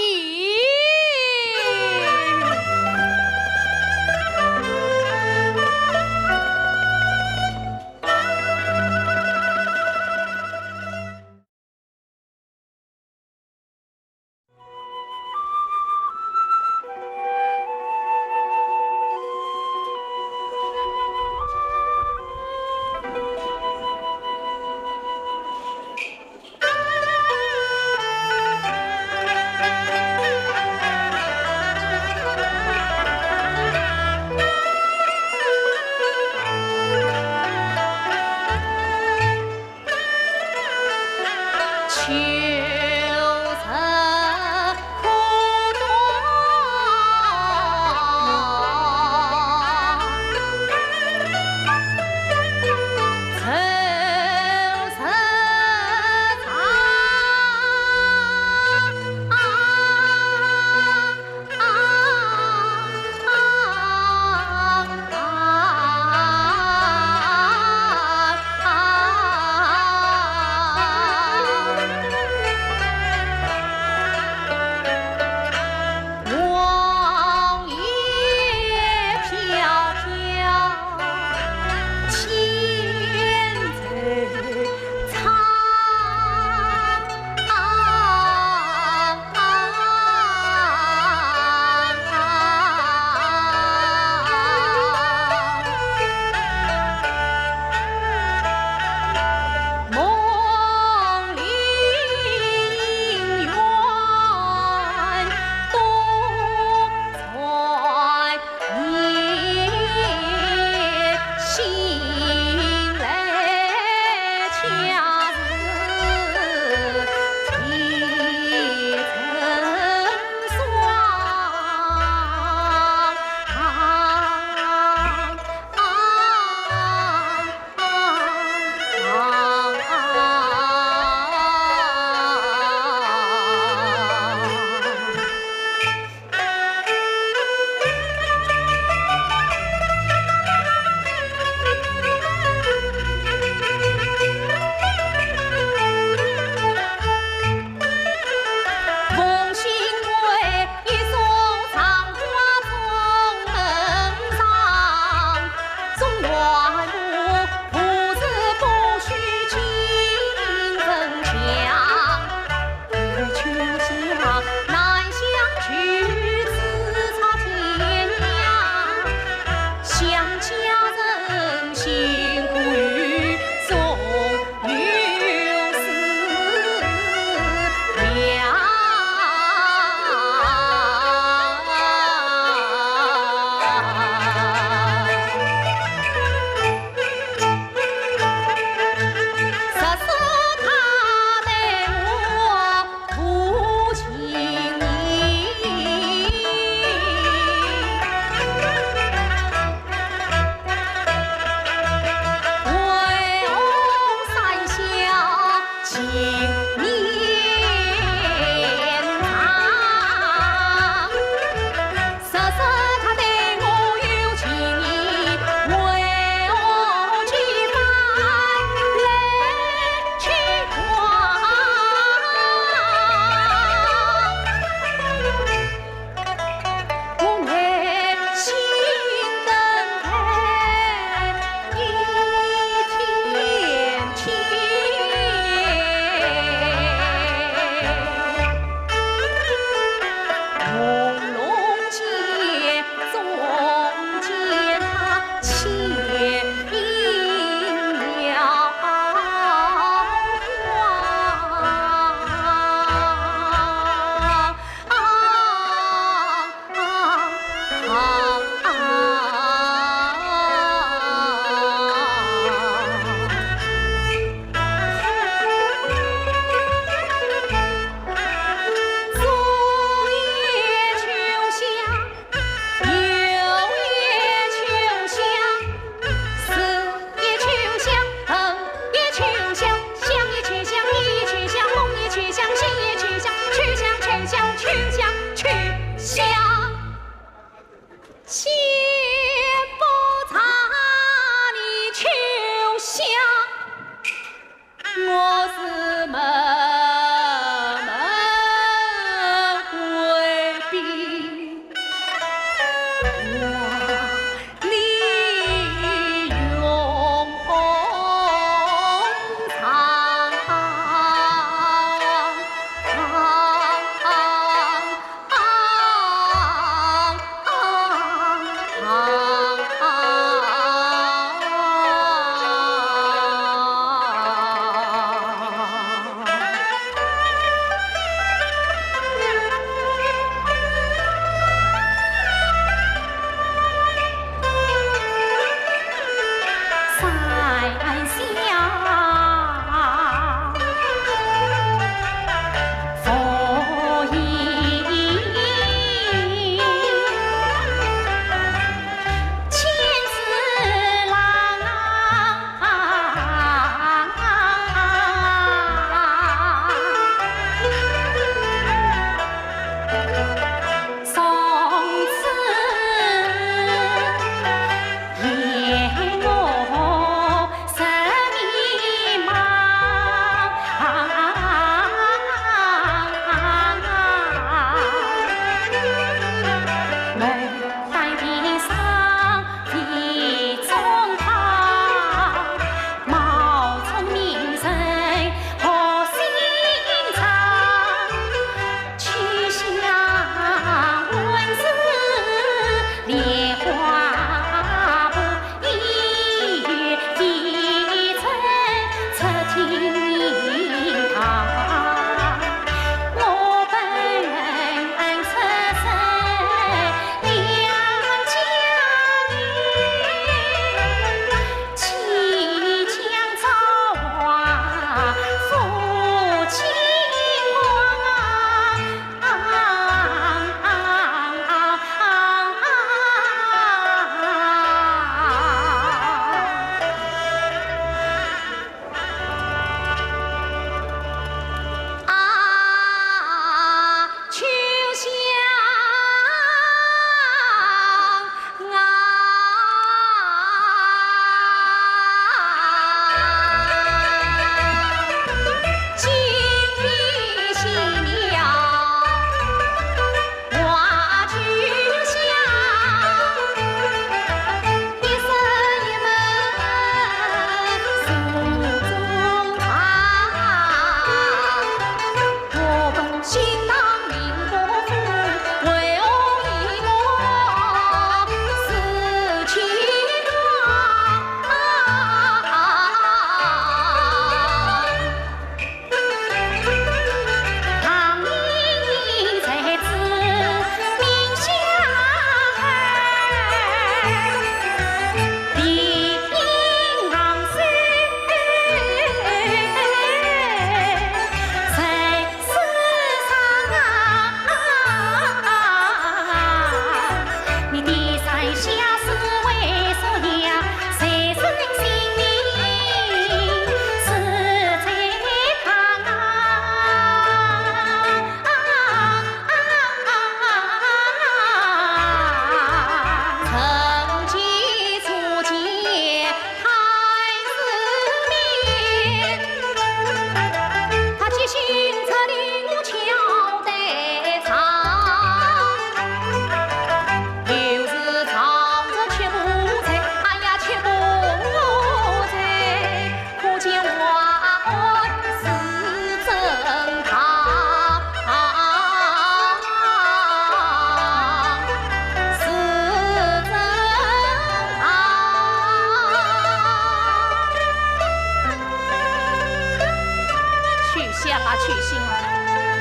秋香，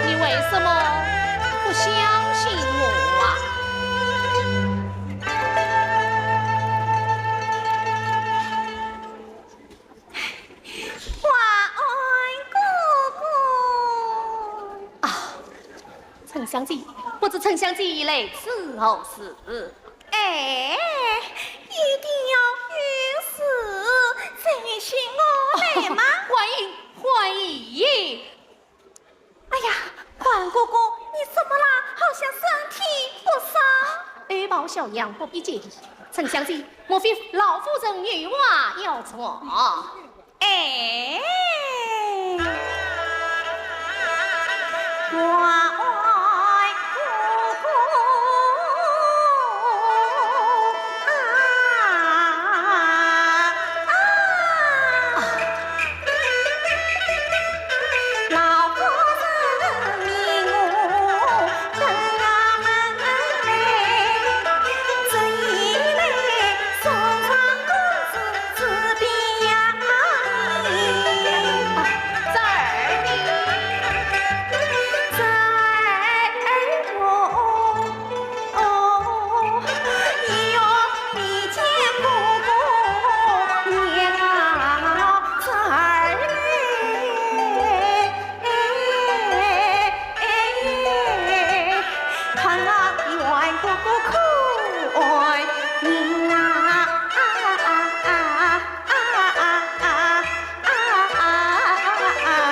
你为什么不相信我啊？华安哥哥。啊，沉香姐，不知沉香姐来此何事？哎，一定要有事才请我来吗？欢迎，欢迎。 哎呀，华安哥哥，你怎么啦？好像身体不适。哎，宝小娘不必介意。沉香姐，莫非老夫人有话要说？哎，华安哥哥啊，啊。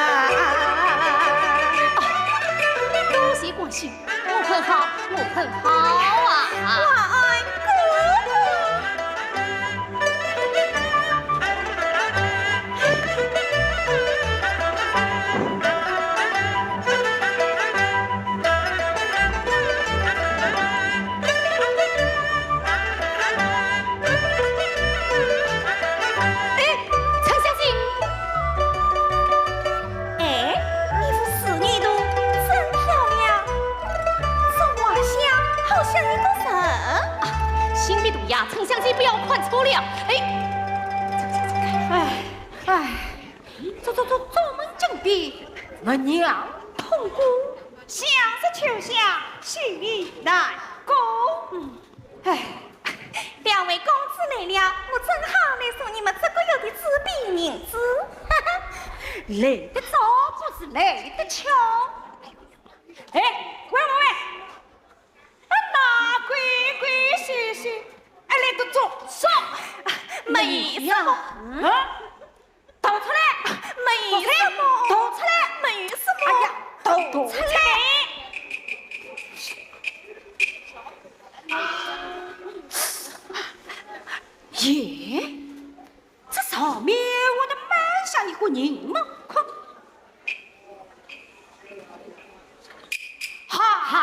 多谢关心。 我很好，我很好啊。华安哥哥。哎，沉香姐。 哎，你这侍女图真漂亮，这画像好像一个人。啊，新的涂鸦，沉香姐不要看错了。哎，哎，哎，这，这，这，这门金匕，我娘痛过。想是秋香，心里难过。嗯。 哎，两位公子来了，我正好来送你们这个月的纸币银子。来得早，不如来得巧。哎，喂喂喂，啊，那规规矩矩，哎，来得早，少。没什么。啊？ 吐出来！没什么。吐出来！没什么。哎呀，吐出来！耶，这上面画得蛮像一个人嘛，看。哈哈，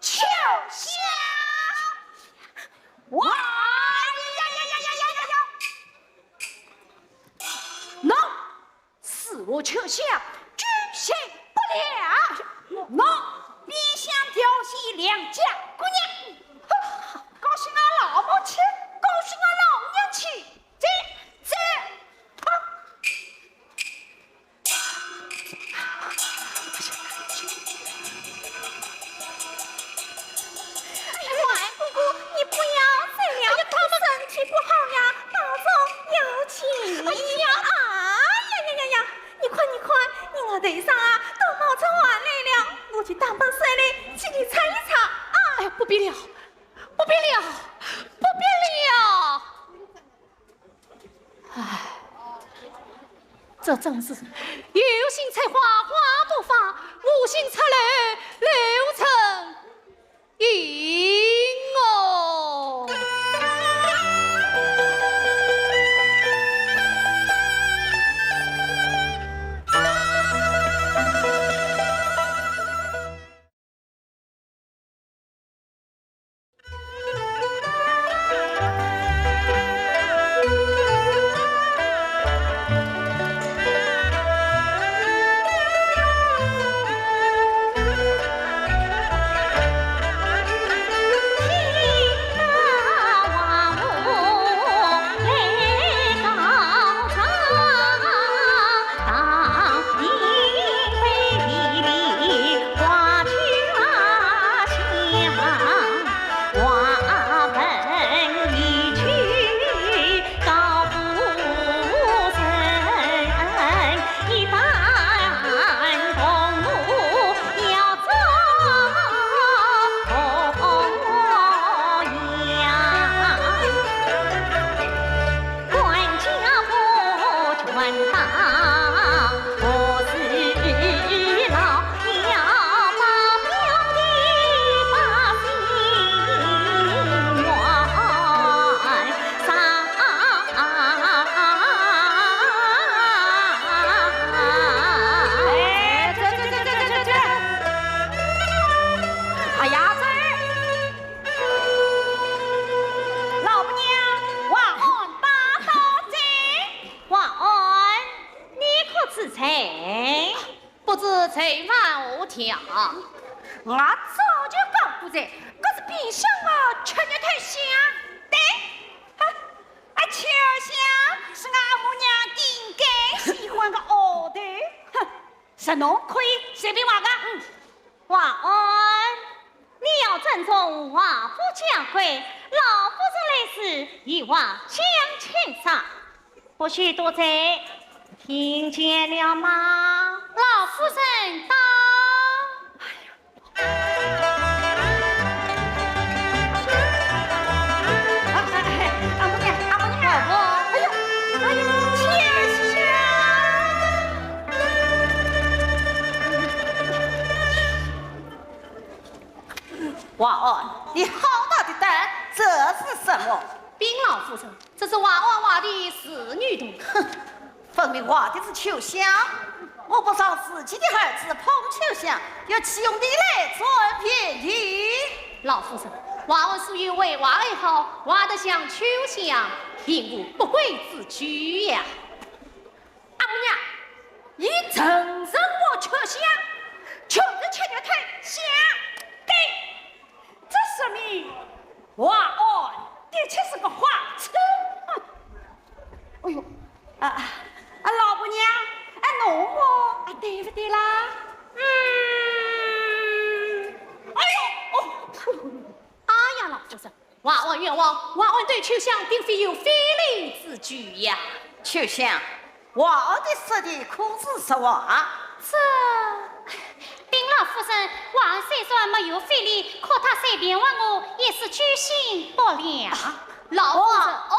秋香！哇呀呀呀呀呀呀呀！喏， 是我秋香，居心不良。喏，你想调戏良家姑娘，哼，告诉俺老母去，告诉俺老娘去，走，走，哼。 哎呀，华安哥哥，你不要走了，哎呀，他们身体不好呀，保重要紧。哎呀，哎呀呀呀呀，你看，你看，你额头上啊，都冒出汗来了，我去打盆水来，替你擦一擦啊。哎呀，不必了，不必了，不必了。 唉，这真是有心插花花不发，无心插柳柳成荫哦。哎，这这这这这这这！哎呀，这儿！老伯娘，华安打倒哉！华安，你可知罪？不知罪犯何条？我早就讲过哉，搿是冰箱个吃肉头香。对，哈，啊，秋香是俺阿母娘顶该喜欢个哦，对，哼。 是侬可以随便话个。嗯，华安，你要尊重华府家规，老夫人来时，有话讲清爽，不许多嘴，听见了吗？老夫人到。 阿母娘，阿母娘，哎呦，哎呦，天下！华安，你好大的胆，这是什么？禀老夫人，这是华安画的仕女图。哼，分明画的是秋香，我不上自己的儿子捧秋香，又岂用你来占便宜？老夫人，华安素有繪画爱好，画得像秋香，并无不轨之举呀。阿母娘，伊承认我秋香，就是吃肉头香。对，这说明华安的确是个花痴。哎呦，啊，啊，老伯娘，啊，侬么，啊，对不对啦？嗯，哎呦，哦，哎呀，老夫人，华安冤枉，华安对秋香并非有非礼之举呀。秋香，华安的说的可是实话？这，禀老夫人，华安虽说没有非礼，可他虽冤枉我，也是居心不良。啊，老夫人，哦。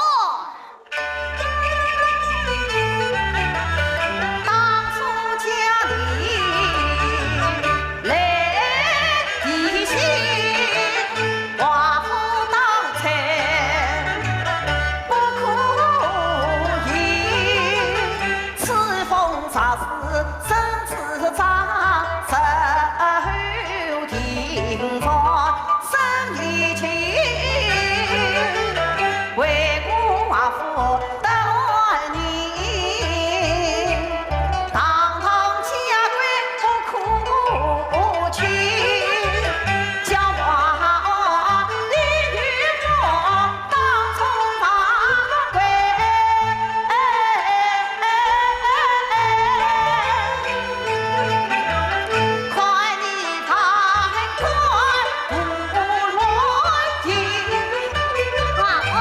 华安，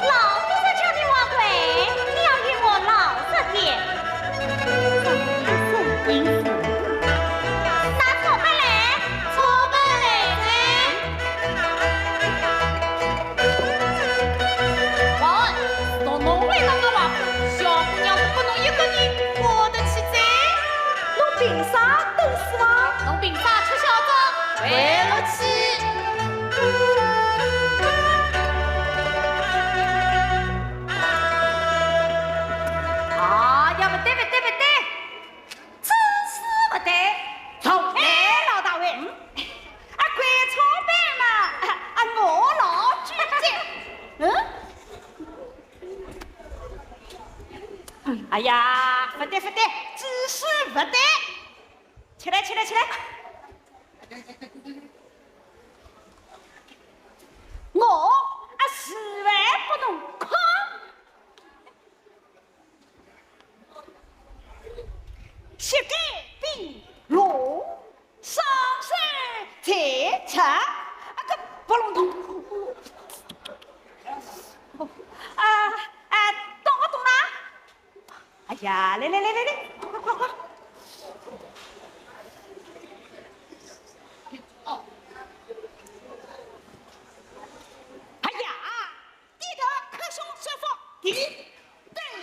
老夫人家的话语，你要与我老实点。那错本来，错本来哉。 华安，是侬来打我华府，小姑娘是拨侬一个人看得起哉。侬凭啥登书啊？侬凭啥吃小灶？回屋去。啊呀，勿对，勿对，勿对！ 真是勿对。重来。哎，老大爷，嗯？啊，掼错本嘛，啊，我老举荐。嗯？哎呀，勿对，勿对，真是勿对。起来，起来，起来。我啊，是万不能看。 膝盖并拢，双手在前，啊，搿勿隆咚。啊，啊，懂勿懂啦？哎呀，来来来来来，快快快快！哎呀！ 低头瞌胸说佛，第一，等于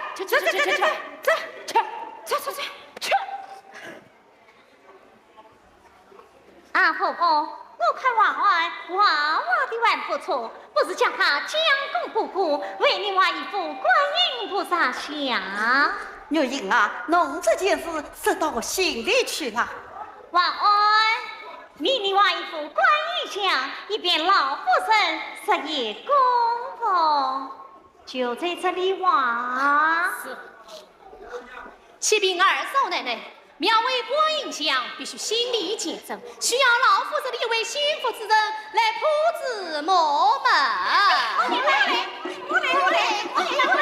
去，去，去，去，去，去，去，去，去，去，去。啊，婆婆，我看娃儿娃娃的还不错，不如将他将功补过，为你画一幅观音菩萨像。玉英啊，侬这件事说到我心里去了。娃儿，为你画一幅观音像，以便老夫人日夜供奉。 就在这里画。是。启禀二嫂奶奶，描绘观音像必须心力见真，需要老夫人的一位心腹之人来铺纸墨墨。我来，我来，我来，我来，我来，我来，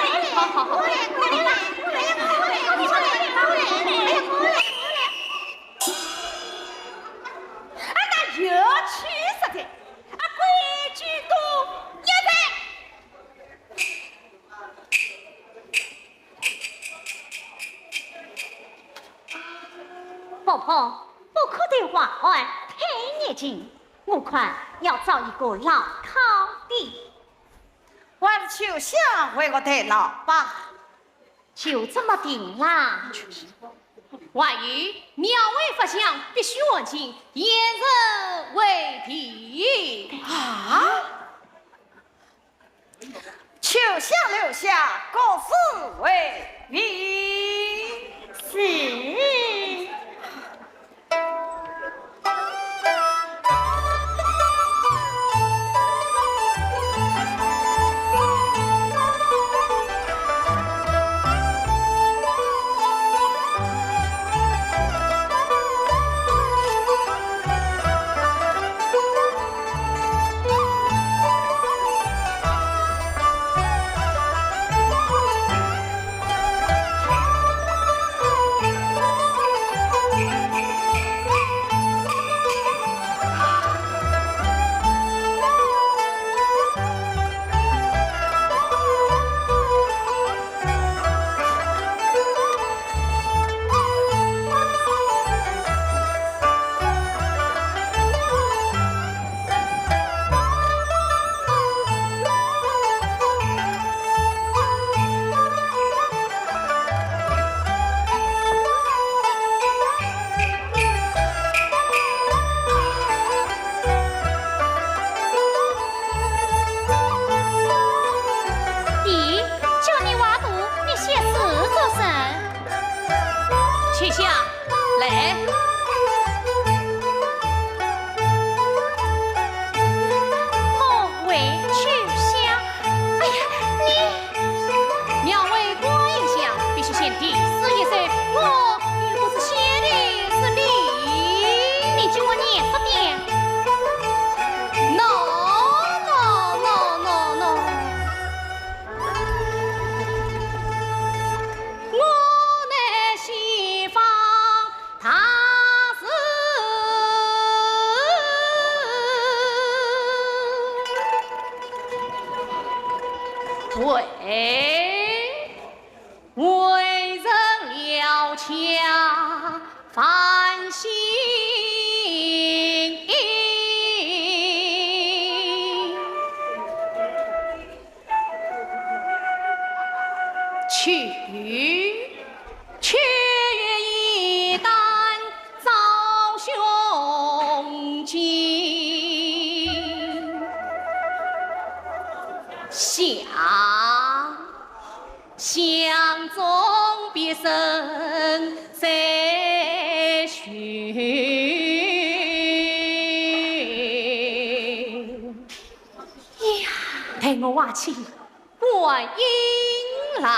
我来，我来，我来，我来，我来，我来，我来，我来，我来，我来。啊，那又去说的，啊，规矩都一样。 婆婆，不可对娃儿太热情，我看要找一个牢靠的。还是秋香为我代劳吧。就这么定啦。还有，描绘佛像必须安静，言人为凭。啊？ 秋香留下，各自为凭。是。 咦，叫你画图，你写字做甚？秋香，来。我为秋香。哎呀，你！描绘观音像，必须先题诗一首，我又不是写的是你。你给我严肃点。No, no, no, no, no. 我乃西方大士，为为人了家翻新。相，相中别人再寻。呀，待我挖起观音来。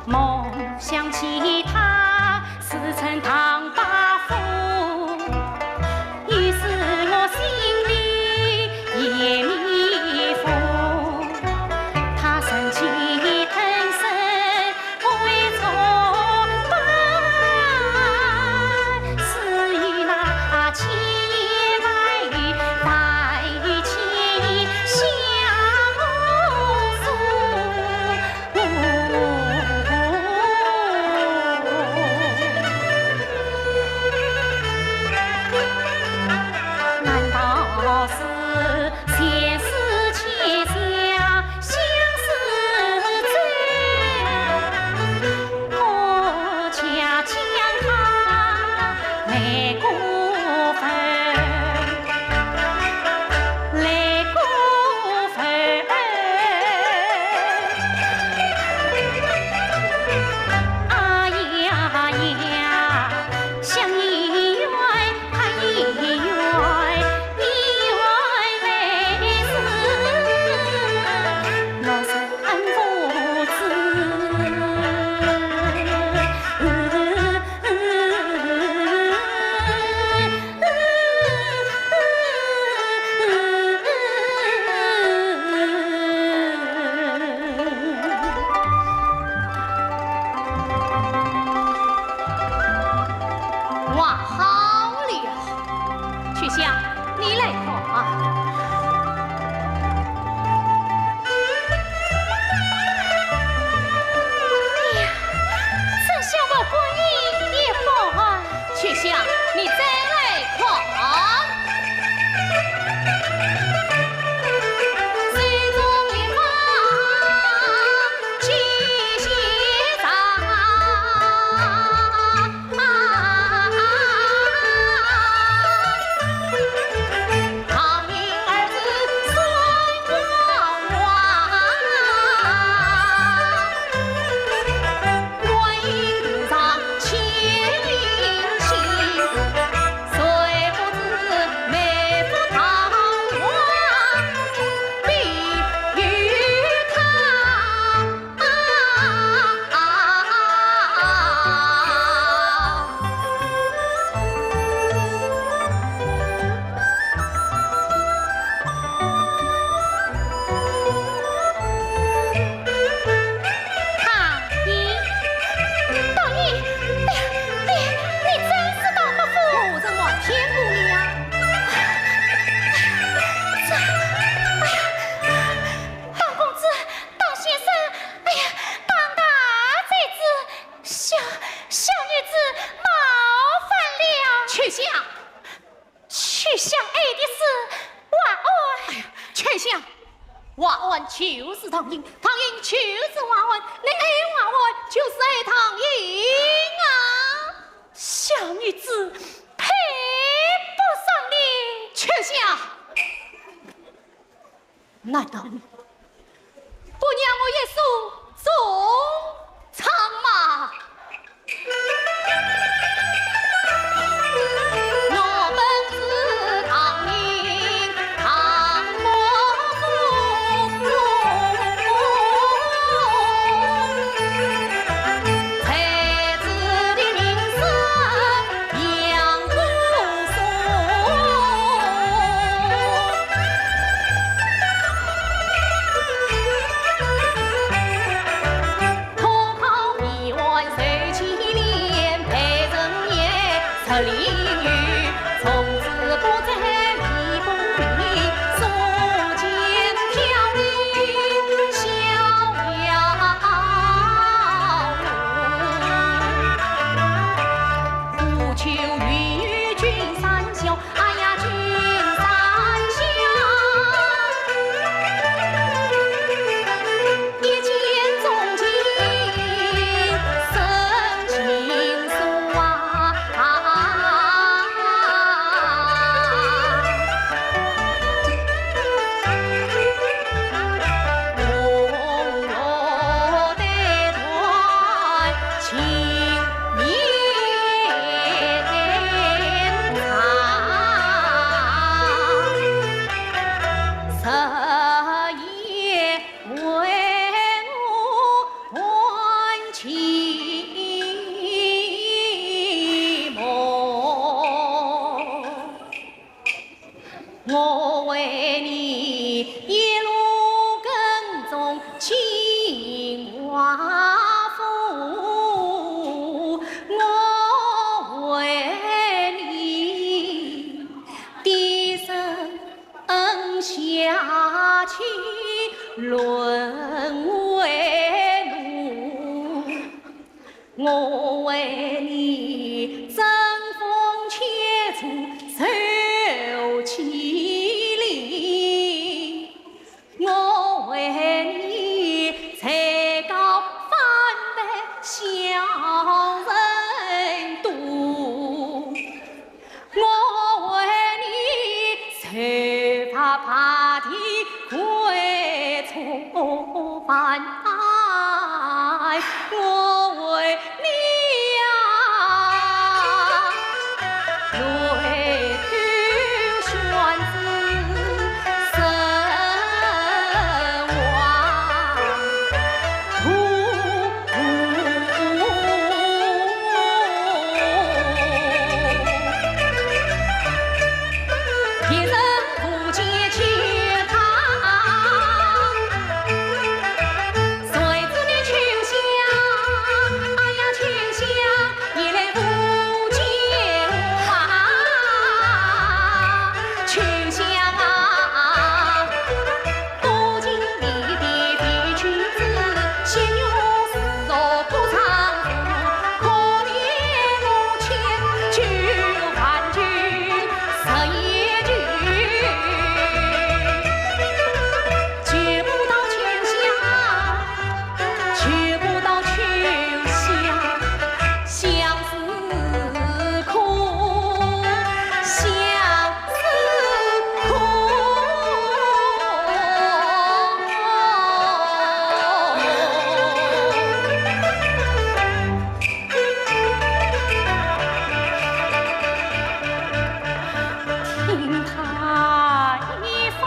梦想起他，似曾唐伯虎，于是我心里也迷糊。他生气登身为中官，死于那千言万语，万语千言下我手。 难道是前世欠下相思債？我家将他来过分。 来过分。啊呀呀，想你远，看你远，你远来时，我身不知。 哇，好了，秋香，你来看啊。 哎呀，这厢的观音也不安。秋香，你再来看。唐寅，唐寅，哎呀，你，你真是唐伯虎。我是瞒天姑娘。这，哎呀，唐公子，唐先生，哎呀，唐大才子，小，小女子冒犯了。秋香， 秋香爱的是华安。哎呀，秋香，华安就是唐寅，唐寅就是华安，你爱华安就是爱唐寅啊！小女子配不上你。秋香， 难道不让我一诉衷肠吗？我为你一路耕种尽华富，我为你低声下气沦为奴。 我为你争风吃醋受欺凌，我为你才高反被小人妒。 我为你才发白的鬼畜万代，我为你呀，泪流双眼。 听他一番。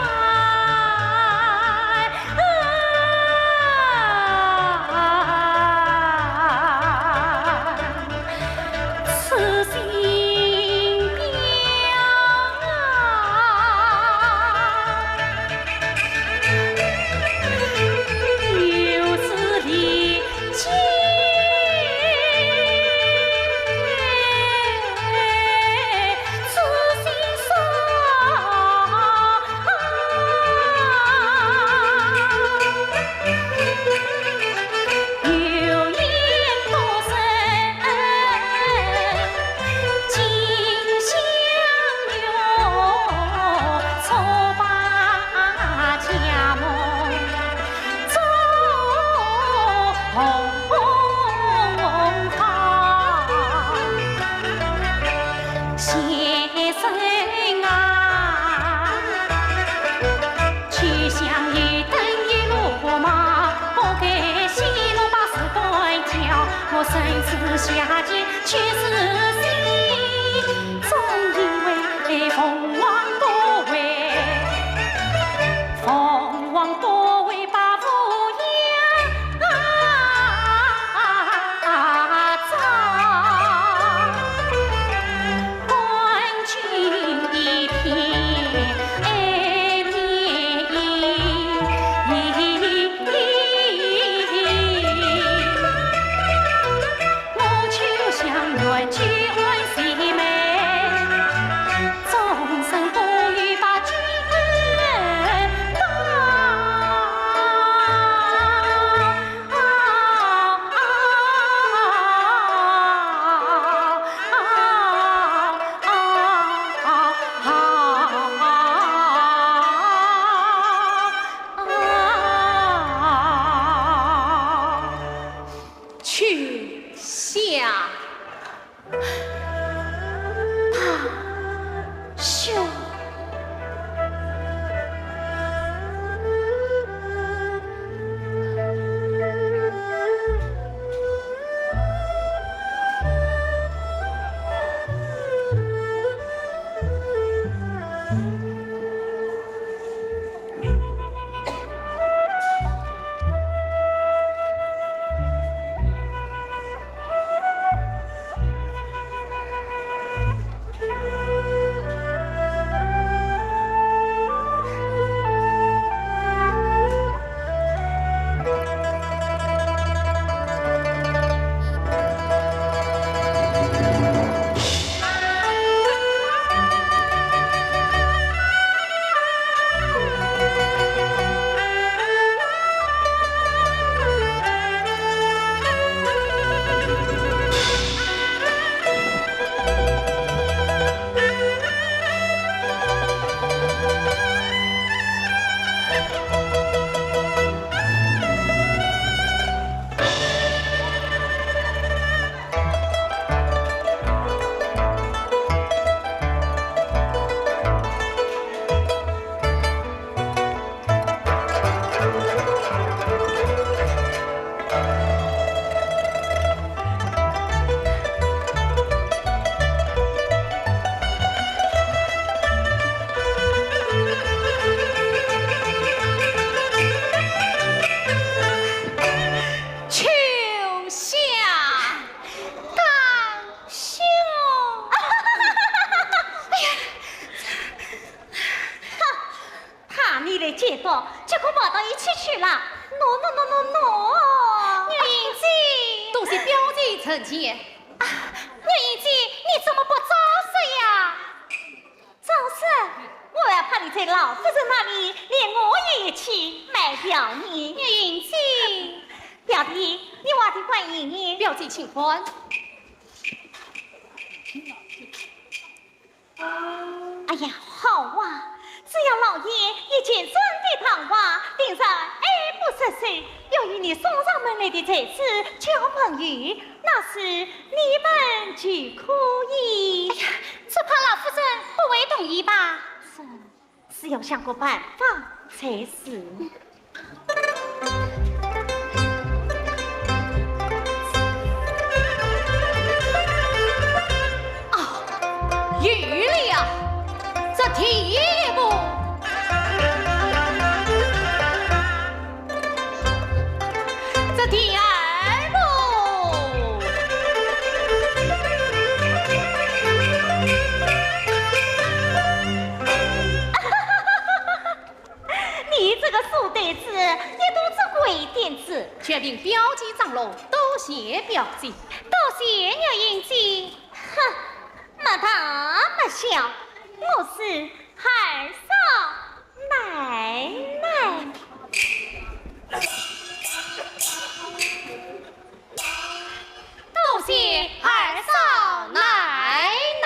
结果跑到一起去了。喏喏喏喏喏！玉英姐，多谢表姐成全。啊，玉英姐，你怎么不早说呀？早说，我还怕你在老夫人那里连我也一起卖掉呢。玉英姐，表弟，你话的关于呢？表姐请看。 哎呀，好啊，只要老爷已经准备套话，定然爱不释手，要与你送上门来的才子交朋友，那时你们就可以。哎呀，只怕老夫人不会同意吧？是，是要想个办法才是。 哦，有了，这第一步，这第二步。 你这个书呆子，一肚子鬼点子。全凭表姐张罗，多谢表姐。多谢玉英姐。哼，没大没小，我是二嫂奶奶。多谢二嫂奶奶。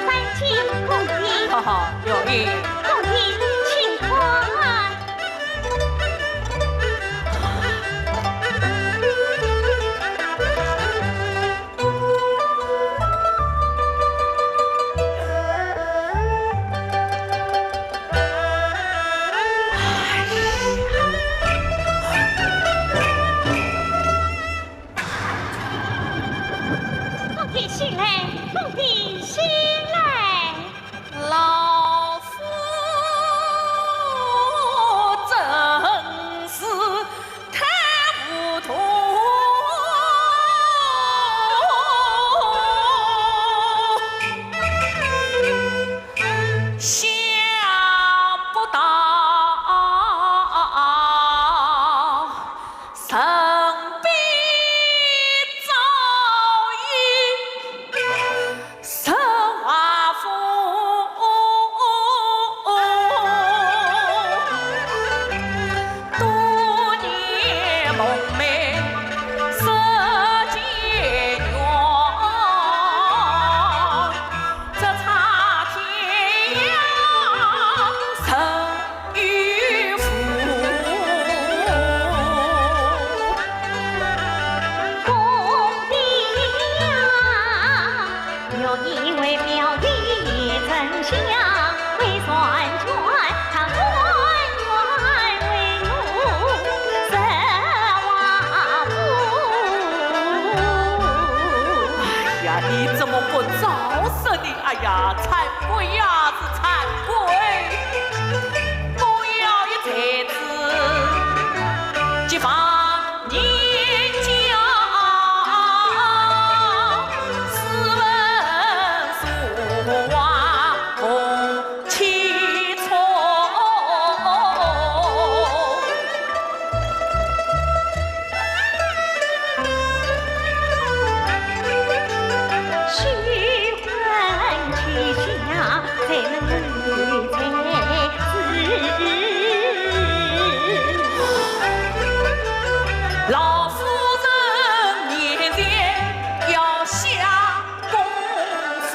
三请公平。哈哈，有意。公平，请看。公平醒来，公平醒来。 老夫真是太糊涂，想不到 身边早已十万富翁，多年梦寐实情愿。 这苍天呀，谁有福？公爹呀，我以为表弟真相，为转圈，他官员为奴，实话不。哎呀，你怎么不早说呢？ 哎呀，惭愧呀，是惭愧！不要一才子，既放人家，斯文俗雅同 情错。须问去向，谁能才子？老夫人面前要下 功夫。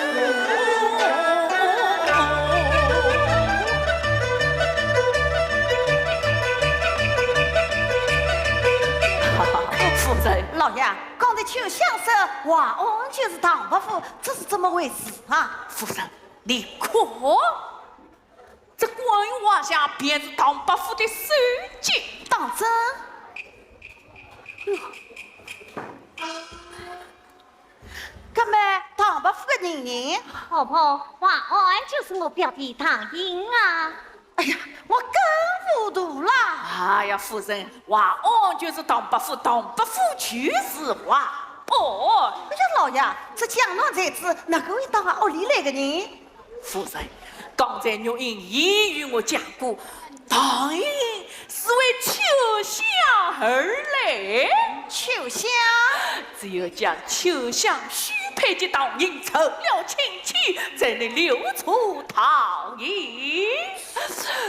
秋香说华安就是唐伯虎，这是怎么回事啊？夫人，你看，这关羽画像便是唐伯虎的手迹。当真？那么唐伯虎个人呢？婆婆，华安就是我表弟唐寅啊。哎呀，我更糊涂啦。哎呀，夫人，华安就是唐伯虎，唐伯虎就是华安。哎呀，老爷，这江南才子哪个会到我屋里来个呢？夫人，刚才玉英已与我讲过，唐寅是为秋香而来。秋香？只有将秋香许配给唐寅，成了亲戚，才能留住唐寅。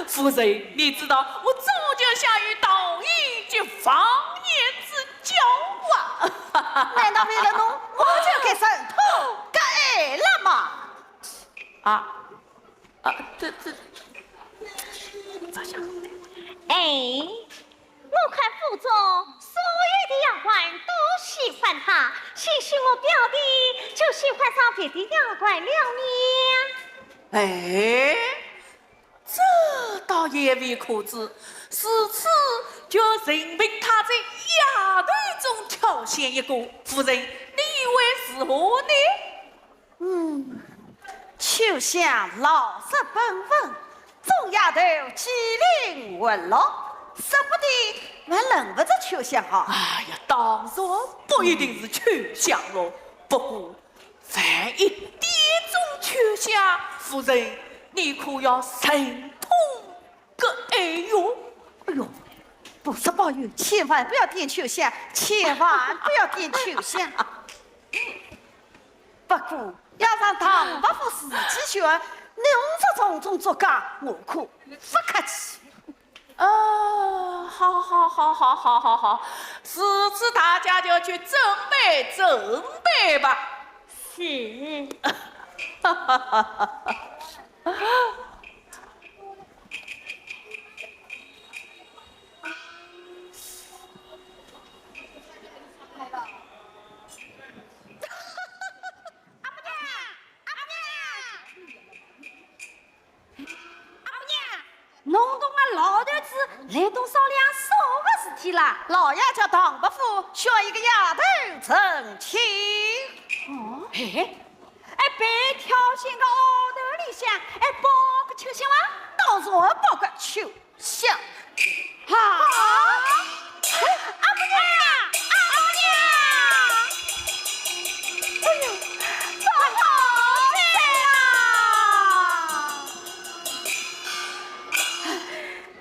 夫人，你知道我早就想与唐寅结忘年之交啊。难道为了侬，我就该忍痛割爱了吗？啊，啊，这，这，这下……哎，我看府中所有的丫鬟都喜欢他，兴许我表弟就喜欢上别的丫鬟了呢。哎，这倒也未可知，如此就任凭他在丫头中挑选一个。夫人，你以为如何呢？ 嗯，秋香老实本分，众丫头机灵活络，说不定还轮不着秋香哈。哎呀，当然不一定是秋香咯。不过，万一点中秋香，夫人，你可要忍痛割爱哟。哎呦，不是抱怨，千万不要点秋香，千万不要点秋香。不过，要让唐伯虎自己选，侬这从中作梗，我可不客气。哦，好，好，好，好，好，好，好，如此大家就去准备准备吧。是。阿婆娘，阿婆娘，阿婆娘，侬同个老头子来东商量啥个事体啦？老爷叫唐伯虎选一个丫头成亲。哦，哎，哎，被挑选个丫头里向，哎，包括秋香伐？当然包括秋 香。啊！哎，阿婆娘，阿婆娘！哎呦，不好哉啦！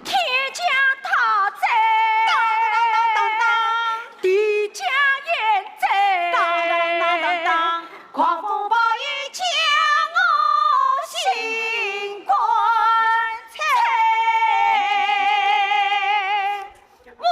天将讨灾，当当当当当，地将淹灾，当当当当当当。 狂风暴雨将我心肝碎，我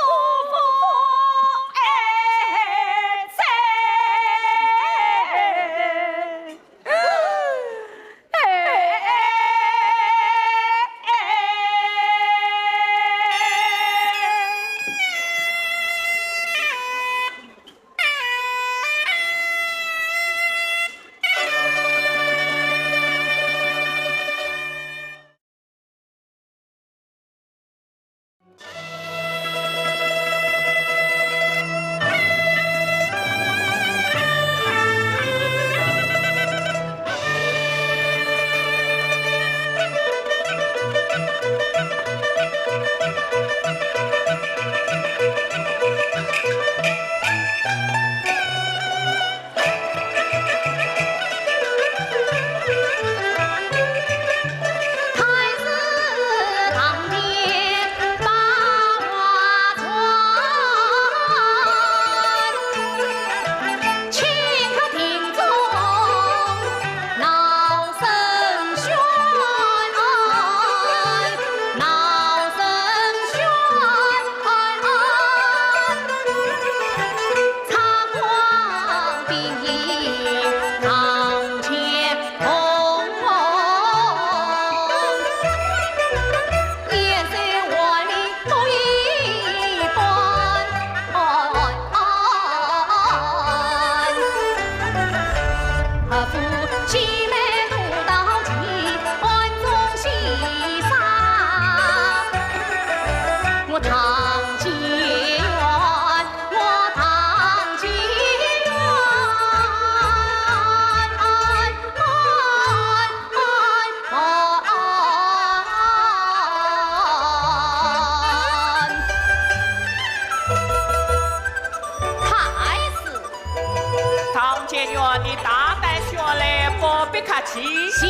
你大胆下来，不必客气。谢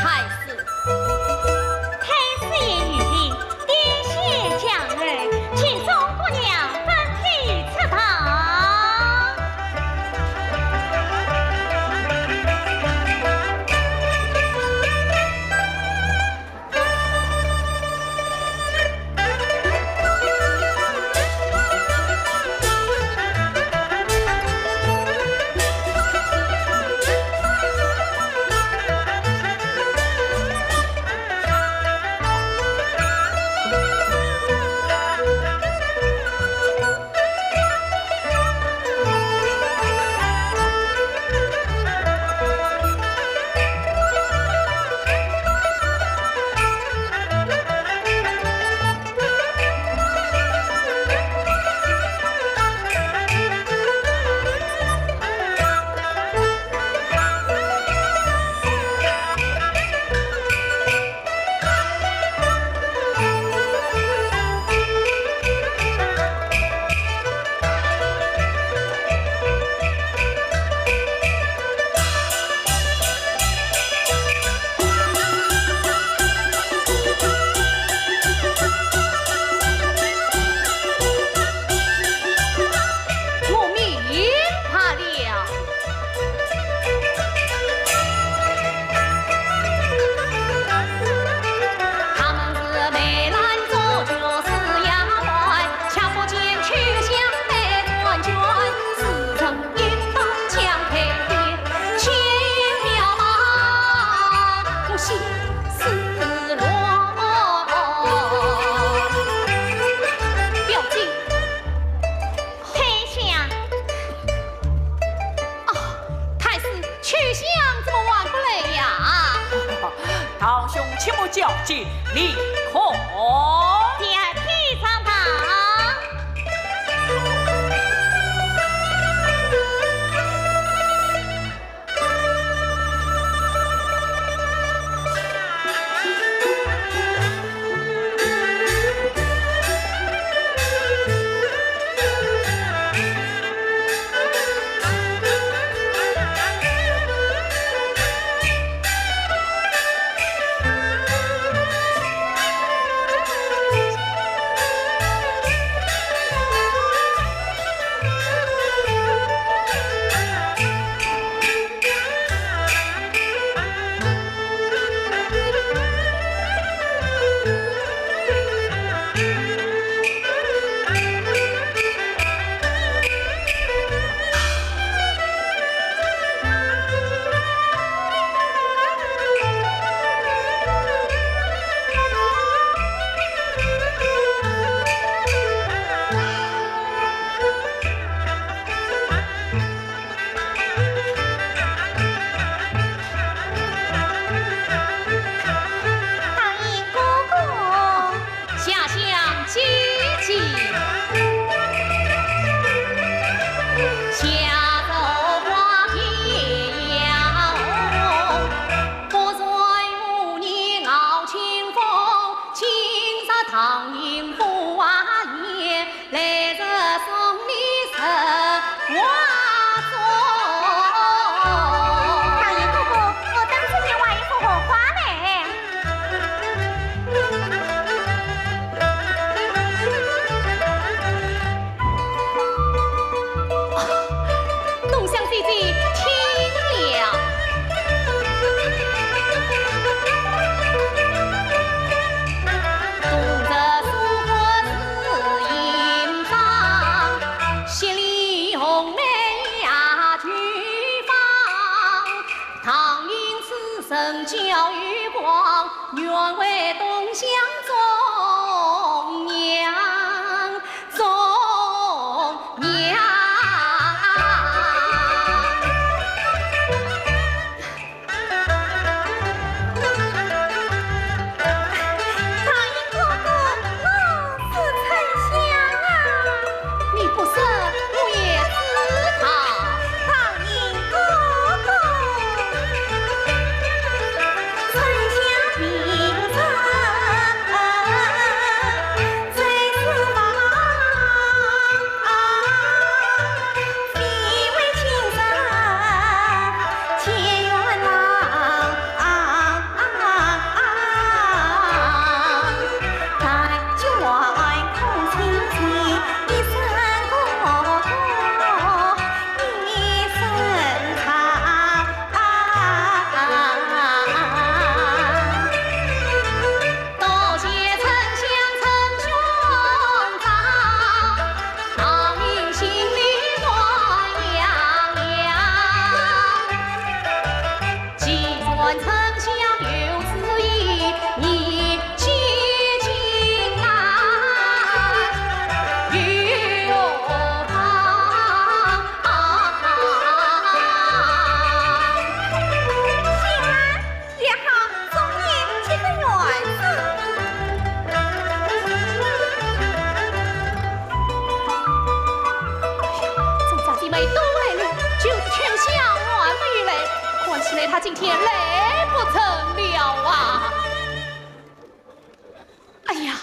太师。太师爷御礼，殿下降旨，请送姑娘分批出堂。 我明白了。 表姐。 太师爷。啊，太师，秋香怎么还不来呀？堂兄切莫焦急，你看。小婢上堂。 大爷哥哥。下香姐姐。 大爷哥哥，我当真要画一幅荷花嘞。冬香姐姐，听了。 大爷哥哥，我是春香啊。你不说，我也知道。大爷哥哥，春香平身。今天来不成了啊！哎呀，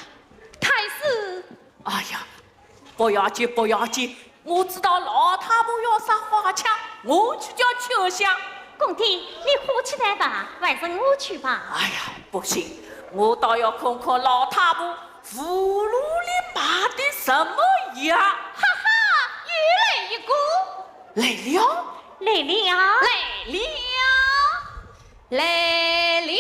太师！哎呀，不要紧，不要紧，我知道老太婆要赏花枪，我去叫秋香。公子，你花去待吧，还是我去吧。哎呀，不行，我倒要看看老太婆葫芦里卖的什么药。哈哈，又来一个。来了，来了，来了。 来了。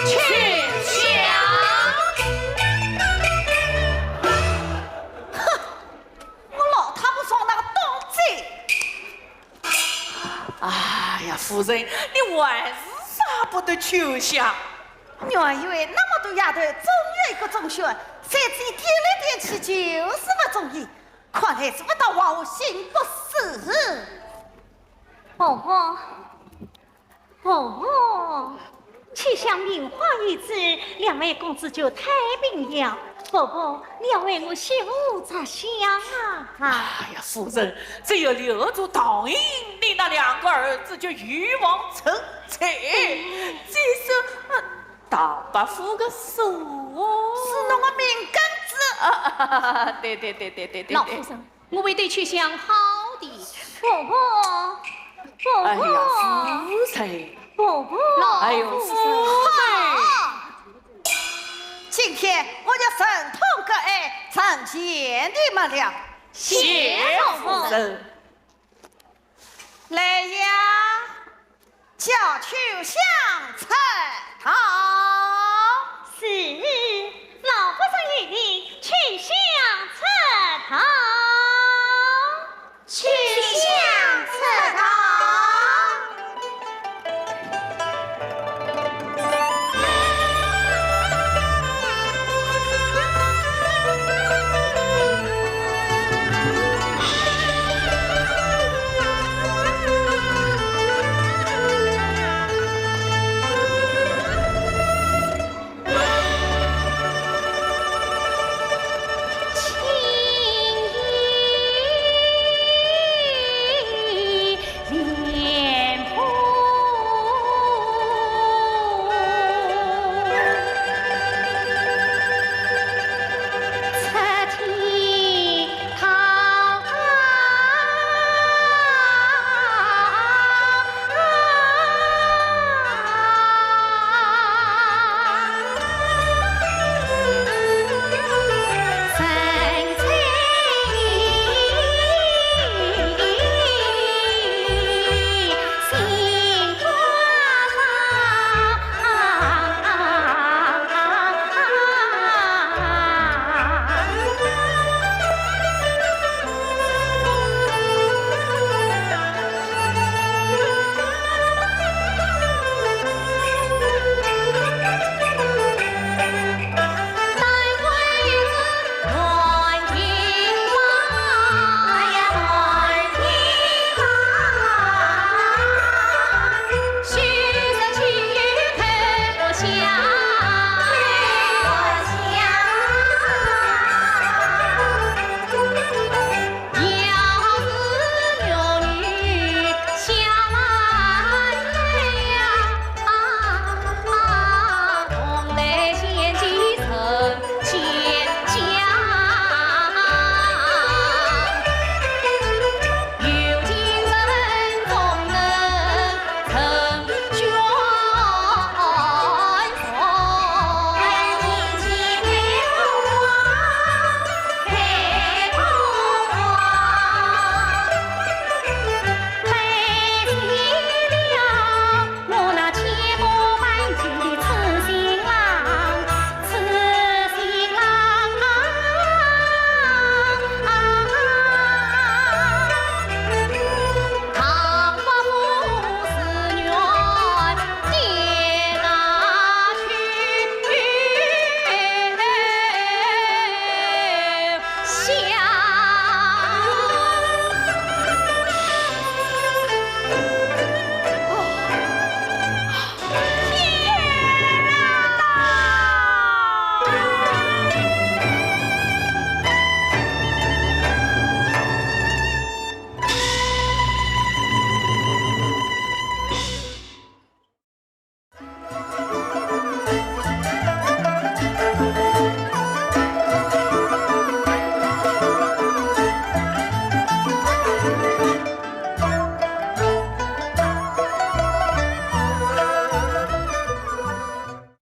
秋香。哼，我老太婆上哪个当真？哎呀，夫人，你还是舍不得秋香。我还以为那么多丫头总有一个中选，谁知点来点去就是不中意，看来是不到我心不死。 婆婆，婆婆，秋香名花有主，两位公子就太平了。婆婆，你要为我惜福着想啊！哎呀，夫人，只有留住唐寅，你那两个儿子就有望成才。再说，呃，唐伯虎个叔哦，是侬个命根子。啊，对对对对对对对。老夫人， 我会对秋香好的。婆婆，婆婆。哎呀，夫人。婆婆。哎呦，夫人。好，今天我就忍痛割爱，成全你们了。谢夫人。来呀， 叫秋香出堂。是。